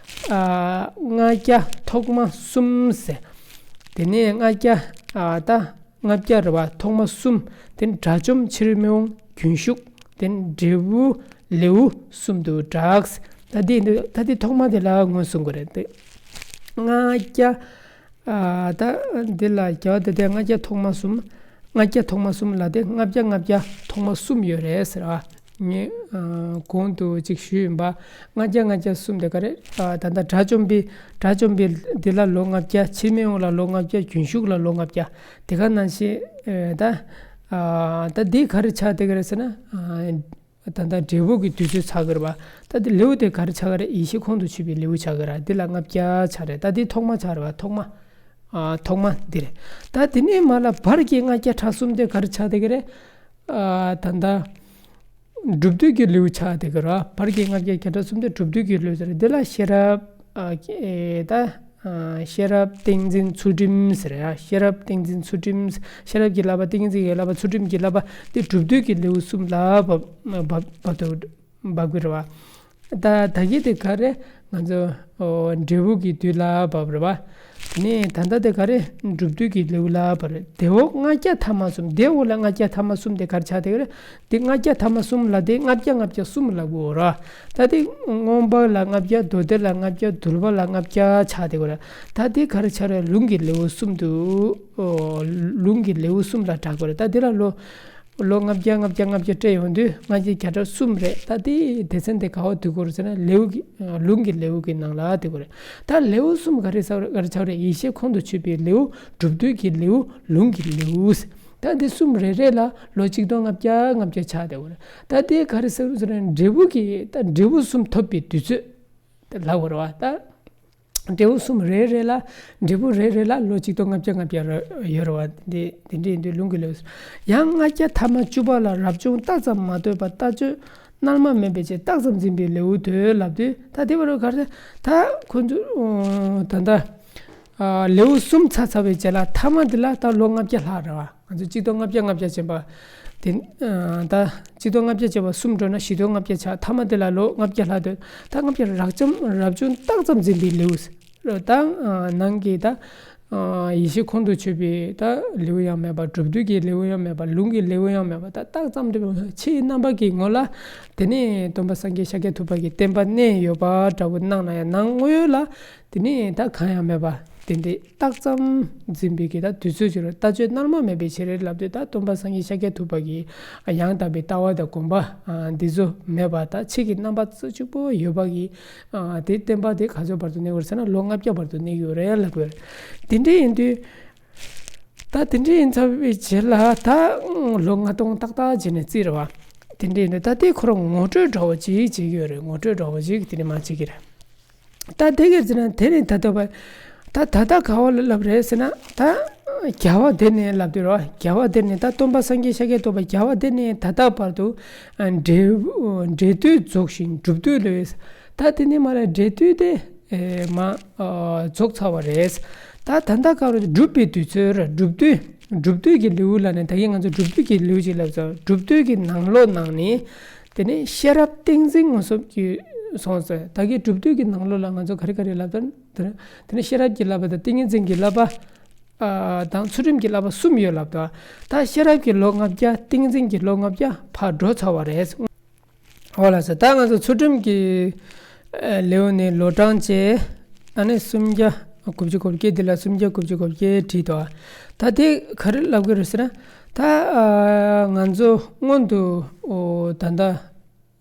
ཨ་ལྔ་བརྒྱ་ཐོག་མ་གསུམ་ཟེར། དེ་ནས་ལྔ་བརྒྱ་ཨ་ད་ལྔ་བརྒྱ་རེད་བ། ཐོག་མ་གསུམ། དེ་ནི་དགྲ་བཅོམ། ཕྱིར་མི་འོང་། རྒྱུན་ཞུགས། དེ་ནི་འབྲས་བུ་ལེའུ་གསུམ་དུ་གྲགས། ད་དེ་ད་དེ་ཐོག་མ་དེ་ལ་ངོས་བཟུང་དགོས་རེད་དེ། ལྔ་བརྒྱ་ཨ་ད་འདི་ལ་རྒྱལ་བ་དེ་དེ་ལྔ་བརྒྱ་ཐོག་མ་གསུམ། ལྔ་བརྒྱ་ཐོག་མ་གསུམ་ལ་དེ་ལྔ་བརྒྱ་ལྔ་བརྒྱ་ཐོག་མ་གསུམ་ཡོད་རེད་ཟེར་བ། ངས་ཨ་གོང་དུ་ཅིག་ཞུས་ཡིན་པ། ལྔ་བརྒྱ་ལྔ་བརྒྱ་གསུམ་དེ་ག་རེད། ཨ་ད་ལྟ་དགྲ་བཅོམ་པའི་དགྲ་བཅོམ་པའི་འདི་ལ་ལོ་ལྔ་བརྒྱ། ཕྱིར་མི་འོང་ལ་ལོ་ལྔ་བརྒྱ། རྒྱུན་ཞུགས་ལ་ལོ་ལྔ་བརྒྱ། དེ་ག་ནང་བཞིན་ཨ་ད་ཨ་ད་འདི་ག་རེ་ཆགས་བསྡད་ཀྱི་རེད་ཟེར་ན། ཨ་ད་ལྟ་འབྲས་བུ་གི་དུས་ཚོད་ཆགས་ཀྱི་རེད་པ། ད་འདི་ལེའུ་དེ་ག་རེ་ཆགས་ཀྱི་རེད། ཡེ་ཤེས་ཁོང་དུ་ཆུད་པའི་ལེའུ་ཆགས་ཀྱི་རེད། འདི་ལ་ལྔ་བརྒྱ་ཆགས་རེད། ད་འདི་ཐོག་མ་ཆགས་རེད་པ། ཐོག་མ། ཨ་ཐོག་མ་འདི་རེད། ད་དེ་ནས་མར་ལ་བར་གྱི་ལྔ་བརྒྱ་ཕྲག་གསུམ་དེ་ག་རེ་ཆགས་བསྡད་ཀྱི་རེད། ཨ་ད་ལྟ་སྒྲུབ་བསྡུས་ཀྱི་ལེའུ་ཆགས་བསྡད་ཀྱི་རེད། བར་གྱི་ལྔ་བརྒྱ་བརྒྱ་ཕྲག་གསུམ་དེ་སྒྲུབ་བསྡུས་ཀྱི་ལེའུ་ཟེར། འདི་ལ་ཤེས་རབ་ཨ་ཨེ་ད་ཨ་ཤེས་རབ་ཏིང་འཛིན་ཚུལ་ཁྲིམས་ཟེར་ཡ། ཤེས་རབ་ཏིང་འཛིན་ཚུལ་ཁྲིམས། ཤེས་རབ་ཀྱི་བསླབ་པ། ཏིང་འཛིན་གྱི་བསླབ་པ། ཚུལ་ཁྲིམས་ཀྱི་བསླབ་པ་དེ་སྒྲུབ་བསྡུས་ཀྱི་ལེའུ་གསུམ་ལ་བབ་བབ་བབ་ཏུ་འབབ་ཀྱི་རེད་པ། ད་ད་གིན་དེ་ག་རེ་ང་ཚོ་ཨོ་འབྲས་བུ་གི་དུས་ལ་བབ་རེད་པ། དེ་ནས་ད་ལྟ་དེ་ག་རེ་འགྲུབ་བསྡུས་ཀྱི་ལེའུ་ལ་བབ་རེད། དེ་འོག་ལྔ་བརྒྱ་ཐ་མ་གསུམ། དེ་འོག་ལ་ལྔ་བརྒྱ་ཐ་མ་གསུམ་དེ་ག་རེ་ཆགས་བསྡད་ཀྱི་རེད། དེ་ལྔ་བརྒྱ་ཐ་མ་གསུམ་ལ་དེ་ལྔ་བརྒྱ་ལྔ་བརྒྱ་གསུམ་ལབ་དགོས་རེད། ད་དེ་མངོན་པ་ལ་ལྔ་བརྒྱ། མདོ་སྡེ་ལ་ལྔ་བརྒྱ། འདུལ་བ་ལ་ལྔ་བརྒྱ་ཆགས་བསྡད་ཀྱི་རེད། ད་དེ་ག་རེ་ཆགས་རེད། ལུང་གི་ལེའུ་གསུམ་དུ་ཨོ་ལུང་གི་ལེའུ་གསུམ་ལ་གྲགས་ཀྱི་རེད། ད་དེ་ལ་ལོ་ལོ་ལྔ་བརྒྱ་ལྔ་བརྒྱ་ལྔ་བརྒྱ་སྤྲད་ཡོང་དུས་ལྔ་བརྒྱ་བརྒྱ་ཕྲག་གསུམ་རེད། ད་དེ་སྡེ་ཚན་དེ་ག་པར་འདུས་ཀྱི་རེད་ཟེར་ན། ལེའུ་གི་ལུང་གི་ལེའུ་གི་ནང་ལ་འདུས་ཀྱི་རེད། ད་ལེའུ་གསུམ་ག་རེ་ཟེར་ག་རེ་ཆགས་རེད། ཡེ་ཤེས་ཁོང་དུ་ཆུད་པའི་ལེའུ། སྒྲུབ་བསྡུས་ཀྱི་ལེའུ། ལུང་གི་ལེའུ། ད་འདི་གསུམ་རེ་རེ་ལ་ལོ་གཅིག་སྟོང་ལྔ་བརྒྱ་ལྔ་བརྒྱ་ཆགས་བསྡད་ཀྱི་རེད། ད་དེ་ག་རེ་ཟེར་ཟེར་ན། འབྲས་བུ་གི་ད་འབྲས་བུ་གསུམ་ཐོབ་པའི་དུས་ཚོད་དེ་ལབ་དགོས་རེད་པ། ད་འབྲས་བུ་གསུམ་རེ་རེ་ལ། འབྲས་བུ་རེ་རེ་ལ་ལོ་གཅིག་སྟོང་ལྔ་བརྒྱ་ལྔ་བརྒྱ་རེ་ཡོད་རེད་པ། འདི་འདི་འདྲ་ཡིན་དུས་ལུང་གི་ལེའུ། ཡང་ལྔ་བརྒྱ་ཐ་མ་བཅུ་པ་ལ་རབ་བྱུང་རྟགས་ཙམ་མ་ལྟོས་པར་ལྟ་སྤྱོད་ སྣང་བ་མེད་པའི་ཕྱིར། རྟགས་ཙམ་འཛིན་པའི་ལེའུ་དེ་ལབ་དུས། ད་དེ་བར་གར་ད་ཁོ་ཚོ་ད་ལྟ་ལེའུ་གསུམ་ཚར་ཚར་བའི་རྗེས་ལ་མཐའ་མ་དེ་ལ་ད་ལོ་ལྔ་བརྒྱ་ལྷག་རེད་བ། ང་ཚོ་གཅིག་སྟོང་ལྔ་བརྒྱ་ལྔ་བརྒྱ་བྱས་པ་དེ། ད་གཅིག་སྟོང་ལྔ་བརྒྱ་བྱས་པ་གསུམ་འགྲོ་ན་བཞི་སྟོང་ལྔ་བརྒྱ་ཆགས། མཐའ་མ་དེ་ལ་ལོ་ལྔ་བརྒྱ་ལྷག་དུས། ད་ལྔ་བརྒྱ་རབ་འབྱམས་རབ་བྱུང་རྟགས་ཙམ་འཛིན་པའི་ལེའུ། ད་ནང་གི་ད་ཡེ་ཤེས་ཁོང་དུ་ཆུད་པའི་ད་ལེའུ་ཡང་མེད་པ། གྲུབ་བསྡུས་ཀྱི་ལེའུ་ཡང་མེད་པ། ལུང་གི་ལེའུ་ཡང་མེད་པ། ད་རྟགས་ཙམ་དེ་ཕྱིའི་རྣམ་པ་གི་ངོ་ལ། དེ་ནས་སྟོན་པ་སངས་རྒྱས་ཤཱཀྱ་ཐུབ་པ་གི་བསྟན་པ་གནས་ཡོད་པ་འདྲ་བོ་སྣང་ན་ཡང་། ནང་དངོས་ཡོད་ལ་དེ་ནས་ད་གང་ཡང་མེད་པ། དེ་འདྲའི་རྟགས་ཙམ་འཛིན་པའི་གི་ད་དུས་ཚོད་ཅིག་རེད། ལྟ་སྤྱོད་སྣང་བ་མེད་པའི་ཕྱིར་ལབ་དུས། ད་སྟོན་པ་སངས་རྒྱས་ཤཱཀྱ་ཐུབ་པ་གི་ཡང་དག་པའི་ལྟ་བ་དང་དགོངས་པ་འདི་ཚོ་མེད་པ། ད་ཕྱི་གི་རྣམ་པ་ཙམ་གཅིག་པོ་ཡོད་པ་གི། ཨ། དེ་བསྟན་པ་དེ་ག་ཚོད་བར་དུ་གནས་ཡོད་རེད་ཟེར་ན། ལོ་ལྔ་བརྒྱ་བར་དུ་གནས་ཡོད་རེད་ལབ་དགོས་རེད། དེ་འདྲ་ཡིན་དུས། ད་དེ་འདྲ་ཡིན་ཚར་བའི་རྗེས་ལ་ད་ལོ་ལྔ་སྟོང་ཏག་ཏག་བྱས་ནས་བརྩིས་རེད་བ། དེ་འདྲ་ཡིན་དུས་ད་དེ་ཁོ་རང་ངོ་སྤྲོད་འདྲ་བོ་ཅིག་བྱེད་ཀྱི་ཡོད་རེད། ངོ་སྤྲོད་འདྲ་བོ་ཅིག་དེ་ནས་མར་བྱེད་ཀྱི་རེད། ད་དེ་ག་རེ་ཟེར་ན། དེ་ནས་ད་ལྟ་བར། ད་ད་ལྟ་ག་བ་ལ་ལབ་རེད་ཟེར་ན། ད་རྒྱལ་བ་དེ་ནས་ལབ་དུས་རེད་བ། རྒྱལ་བ་དེ་ནས། ད་སྟོན་པ་སངས་རྒྱས་ཤཱཀྱ་ཐུབ་པ་རྒྱལ་བ་དེ་ནས་ད་ལྟ་བར་དུ། ཨ། འབྲས། འབྲས་དུས་རྫོགས་ཤིང་གྲུབ་དུས་ལོས། ད་དེ་ནས་མར་ལ་འབྲས་དུས་དེ། ཨེ། མ། ཨ། རྫོགས་ཚར་བ་རེད། ད་ད་ལྟ་ག་རེ། གྲུབ་པའི་དུས་ཚོད་རེད། གྲུབ་དུས། གྲུབ་དུས་ཀྱི་ལེའུ་ལབ་ནས། ད་གིན་ང་ཚོ་གྲུབ་དུས་ཀྱི་ལེའུ་ཅིག་ལབ་ཙང་། གྲུབ་དུས་ཀྱི་ནང་ལོགས་ནང་ནས། དེ་ནས་ཤེས་རབ་ཏིང་འཛིན་མངོན་སུམ་གྱི་སོང་ཟེར། ད་གིན་གྲུབ་དུས་ཀྱི་ནང་ལོགས་ལ་ང་ཚོ་ག་རེ་ག་རེ་ལབ་ད། དེ་ནས་ཤེས་རབ་ཀྱི་བསླབ་པ་དང་། ཏིང་ངེ་འཛིན་གྱི་བསླབ་པ། ཨ། དང་ཚུལ་ཁྲིམས་ཀྱི་བསླབ་པ་གསུམ་ཡོད་ལབ་ད། ད་ཤེས་རབ་ཀྱི་ལོ་ལྔ་བརྒྱ། ཏིང་འཛིན་གྱི་ལོ་ལྔ་བརྒྱ་ཕར་འགྲོ་ཚར་བ་རེད། འོ་ལགས་སོ། ད་ང་ཚོ་ཚུལ་ཁྲིམས་ཀྱི་ལེའུ་ནས་ལོ་གྲངས་བྱས། ཨ་ནི་སུམ་བརྒྱ་དགུ་བཅུ་གོ་བརྒྱད། འདི་ལ་སུམ་བརྒྱ་དགུ་བཅུ་གོ་བརྒྱད་བྲིས་འདུག། ད་དེ་ག་རེ་ལབ་ཀྱི་རེད་ཟེར་ན། ད། ཨ། ང་ཚོ་སྔོན་དུ། ཨོ། ད་ལྟ།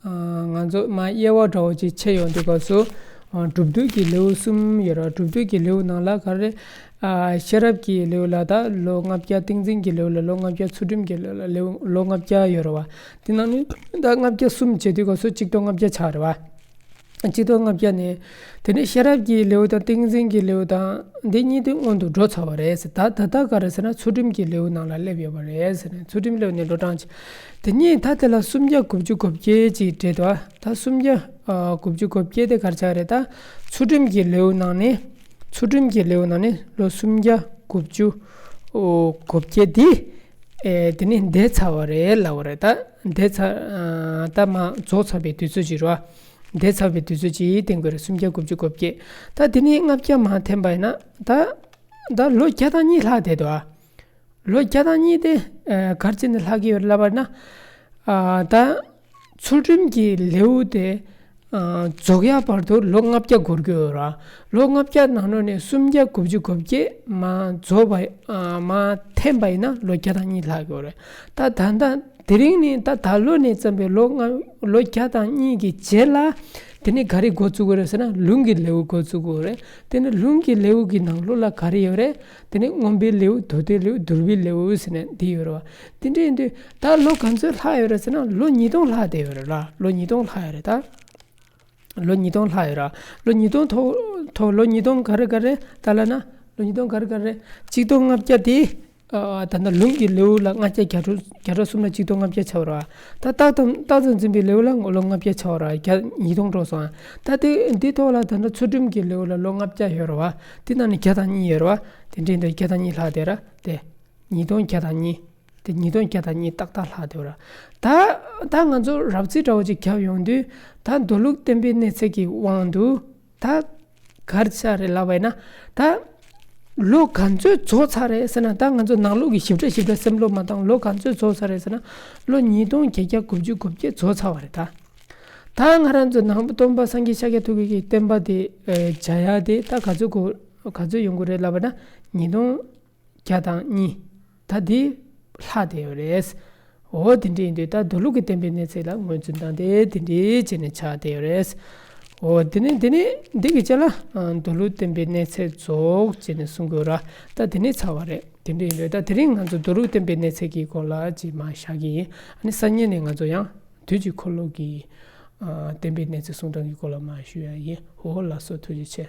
ཨ། ང་ཚོ་མར་དབྱེ་བ་འདྲ་བོ་ཅིག་ཕྱེ་ཡོང་དུས་སྐབས་སུ། ཨ། གྲུབ་བསྡུས་ཀྱི་ལེའུ་གསུམ་ཡོད་རེད། གྲུབ་བསྡུས་ཀྱི་ལེའུ་ནང་ལ་ག་རེ། ཨ། ཤེས་རབ་ཀྱི་ལེའུ་ལ་ད་ལོ་ལྔ་བརྒྱ། ཏིང་འཛིན་གྱི་ལེའུ་ལ་ལོ་ལྔ་བརྒྱ། ཚུལ་ཁྲིམས་ཀྱི་ལེའུ་ལ་ལེའུ་ལོ་ལྔ་བརྒྱ་ཡོད་རེད་བ། དེ་ནང་ནས་ད་ལྔ་བརྒྱ་གསུམ་བྱེད་དུས་སྐབས་སུ་གཅིག་སྟོང་ལྔ་བརྒྱ་ཆགས་རེད་བ། གཅིག་སྟོང་ལྔ་བརྒྱ་ནས། དེ་ནས་ཤེས་རབ་ཀྱི་ལེའུ་དང་ཏིང་འཛིན་གྱི་ལེའུ་དང་འདི་གཉིས་དེ་སྔོན་དུ་འགྲོ་ཚར་བ་རེད་ཟེར། ད་ད་ལྟ་ག་རེ་ཟེར་ན། ཚུལ་ཁྲིམས་ཀྱི་ལེའུ་ནང་ལ་སླེབས་ཡོད་པ་རེད་ཟེར་ནས། ཚུལ་ཁྲིམས་ལེའུ་ནས་ལོ་གྲངས་ཅིག། དེ་ནས་ད་དེ་ལ་སུམ་བརྒྱ་དགུ་བཅུ་གོ་བརྒྱད་ཅིག་བྲིས་འདུག། ད་སུམ་བརྒྱ་དགུ་བཅུ་གོ་བརྒྱད་དེ་ག་རེ་ཆགས་རེད། ད་ཚུལ་ཁྲིམས་ཀྱི་ལེའུ་ནང་ནས། ཚུལ་ཁྲིམས་ཀྱི་ལེའུ་ནང་ནས་ལོ་སུམ་བརྒྱ་དགུ་བཅུ་གོ་བརྒྱད་འདི། ཨེ། དེ་ནས་འདས་ཚར་བ་རེད་ལབ་པ་རེད། ད་འདས་ཚར། ཨ། ད་མར་རྫོགས་ཚར་བའི་དུས་ཚོད་ཅིག་རེད་བ། འདས་ཚར་བའི་དུས་ཚོད་ཅིག་བསྟན་དགོས་རེད། སུམ་བརྒྱ་དགུ་བཅུ་གོ་བརྒྱད། ད་དེ་ནས་ལྔ་བརྒྱ་མར་འཐེན་པ་ཡིན་ན། ད་ད་ལོ་བརྒྱ་དང་གཉིས་ལྷག་བསྡད་འདུག་ཨ། ལོ་བརྒྱ་དང་གཉིས་དེ། ཨ། ག་རེ་བྱས་ནས་ལྷག་གི་ཡོད་རེད་ལབ་པ་ཡིན་ན། ཨ། ད་ཚུལ་ཁྲིམས་ཀྱི་ལེའུ་དེ། ཨ། རྫོགས་ཡག་བར་དུ་ལོ་ལྔ་བརྒྱ་འགོར་གྱི་ཡོད་རེད། ལོ་ལྔ་བརྒྱ་ནང་ལོགས་ནས་སུམ་བརྒྱ་དགུ་བཅུ་གོ་བརྒྱད་མར་རྫོགས་པ། ཨ། མར་འཐེན་པ་ཡིན་ན་ལོ་བརྒྱ་དང་གཉིས་ལྷག་གི་ཡོད་རེད། ད་ད་ལྟ་དེ་རིང་ནས། ད་ད་ལོ་ནས་བརྩམས་པའི་ལོ་ལྔ། ལོ་བརྒྱ་དང་གཉིས་ཀྱི་རྗེས་ལ། དེ་ནས་ག་རེ་འགོ་བཙུགས་དགོས་རེད་ཟེར་ན། ལུང་གི་ལེའུ་འགོ་བཙུགས་དགོས་རེད། དེ་ནས་ལུང་གི་ལེའུ་གི་ནང་ལོགས་ལ་ག་རེ་ཡོད་རེད། དེ་ནས་མངོན་པའི་ལེའུ། མདོ་སྡེའི་ལེའུ། བསྡུ་བའི་ལེའུ་ཟེར་ནས་འདི་ཡོད་རེད་བ། དེ་འདྲ་ཡིན་དུས་ད་ལོ་ག་ཚོད་ལྷག་ཡོད་རེད་ཟེར་ན། ལོ་ཉིས་སྟོང་ལྷག་བསྡད་ཡོད་རེད་ལ། ལོ་ཉིས་སྟོང་ལྷག་ཡོད་རེད་ད། ལོ་ཉིས་སྟོང་ལྷག་ཡོད་ར། ལོ་ཉིས་སྟོང་ཐོག་ཐོག་ལོ་ཉིས་སྟོང་ག་རེ་ག་རེ། ད་ལབ་ན་ལོ་ཉིས་སྟོང་ག་རེ་ག་རེ། གཅིག་སྟོང་ལྔ་བརྒྱ་དེ། ཨ། ད་ལྟ་ལུང་གི་ལེའུ་ལ་ལྔ་བརྒྱ་གྱ་དྲུག་གྱ་གྲངས་གསུམ་ལ་གཅིག་སྟོང་ལྔ་བརྒྱ་ཆགས་པ་ར། ད་རྟགས་ཙམ་རྟགས་ཙམ་འཛིན་པའི་ལེའུ་ལ་ལོ་ལྔ་བརྒྱ་ཆགས་པ་ར། གྱ་ཉིས་སྟོང་འགྲོ་སོང་ཨ། ད་དེ་འདི་ཐོག་ལ་ད་ལྟ་ཚུལ་ཁྲིམས་ཀྱི་ལེའུ་ལ་ལོ་ལྔ་བརྒྱ་ཡོད་ར་བ། དེ་ནང་ནས་བརྒྱ་དང་གཉིས་ཡོད་ར་བ། དེ་འདྲའི་འདི་བརྒྱ་དང་གཉིས་ལྷག་བསྡད་ར་དེ། ཉིས་སྟོང་བརྒྱ་དང་གཉིས། དེ་ཉིས་སྟོང་བརྒྱ་དང་གཉིས་ཏག་ཏག་ལྷག་བསྡད་པ་ར། ད་ད་ང་ཚོ་རབ་རྩིས་འདྲ་བོ་ཅིག་བརྒྱབ་ཡོང་དུས། ད་མདོ་ལུགས་བསྟན་པའི་གནས་ཚད་ཀྱི་དབང་དུ། ད་ག་རེ་ཆགས་རེད་ལབ་པ་ཡིན་ན། ད་ལོ་ག་ཚོད་རྫོགས་ཚར་རེད་ཟེར་ན། ད་ང་ཚོ་ནང་ལོགས་ཀྱི་ཞིབ་ཕྲ་ཞིབ་ཕྲ་བསམ་བློ་མ་བཏང་། ལོ་ག་ཚོད་རྫོགས་ཚར་རེད་ཟེར་ན། ལོ་ཉིས་སྟོང་བརྒྱད་བརྒྱ་དགུ་བཅུ་གོ་བརྒྱད་རྫོགས་ཚར་བ་རེད་ད། ད་ང་རང་ཚོ་ནང་པ་སྟོན་པ་སངས་རྒྱས་ཤཱཀྱ་ཐུབ་པའི་གི་བསྟན་པ་དེ། ཨེ། མཇལ་ཡག་དེ་ད་ག་ཚོད་གོ་ག་ཚོད་ཡོང་གི་རེད་ལབ་པ་ན། ཉིས་སྟོང་བརྒྱ་དང་གཉིས། ད་འདི་ལྷག་བསྡད་ཡོད་རེད། འོ་དེ་འདྲ་ཡིན་དུས་ད་མདོ་ལུགས་ཀྱི་བསྟན་པའི་གནས་ཚད་ལ་ངོས་འཛིན་སྟངས་དེ་དེ་འདྲ་བྱས་ནས་ཆགས་བསྡད་ཡོད་རེད། འོ་དེ་ནས་དེ་ནས་འདི་གི་རྗེས་ལ། ཨ། མདོ་ལུགས་བསྟན་པའི་གནས་ཚད་རྫོགས་བྱས་ནས་གསུང་དགོས་ར། ད་དེ་ནས་ཚར་བ་རེད། དེ་འདྲ་ཡིན་དུས་ད་དེ་རིང་ང་ཚོ་མདོ་ལུགས་བསྟན་པའི་གནས་ཚད་ཀྱི་སྐོར་ལ་ཅིག་མར་བཞག་གི་ཡིན། ཨ་ནི་སང་ཉིན་ནས་ང་ཚོ་ཡང་དུས་ཀྱི་འཁོར་ལོ་གི། ཨ། བསྟན་པའི་གནས་ཚད་གསུང་སྟངས་ཀྱི་སྐོར་ལ་མར་ཞུ་ཡག་ཡིན། འོ་ལགས་སོ། ཐུགས་རྗེ་ཆེ།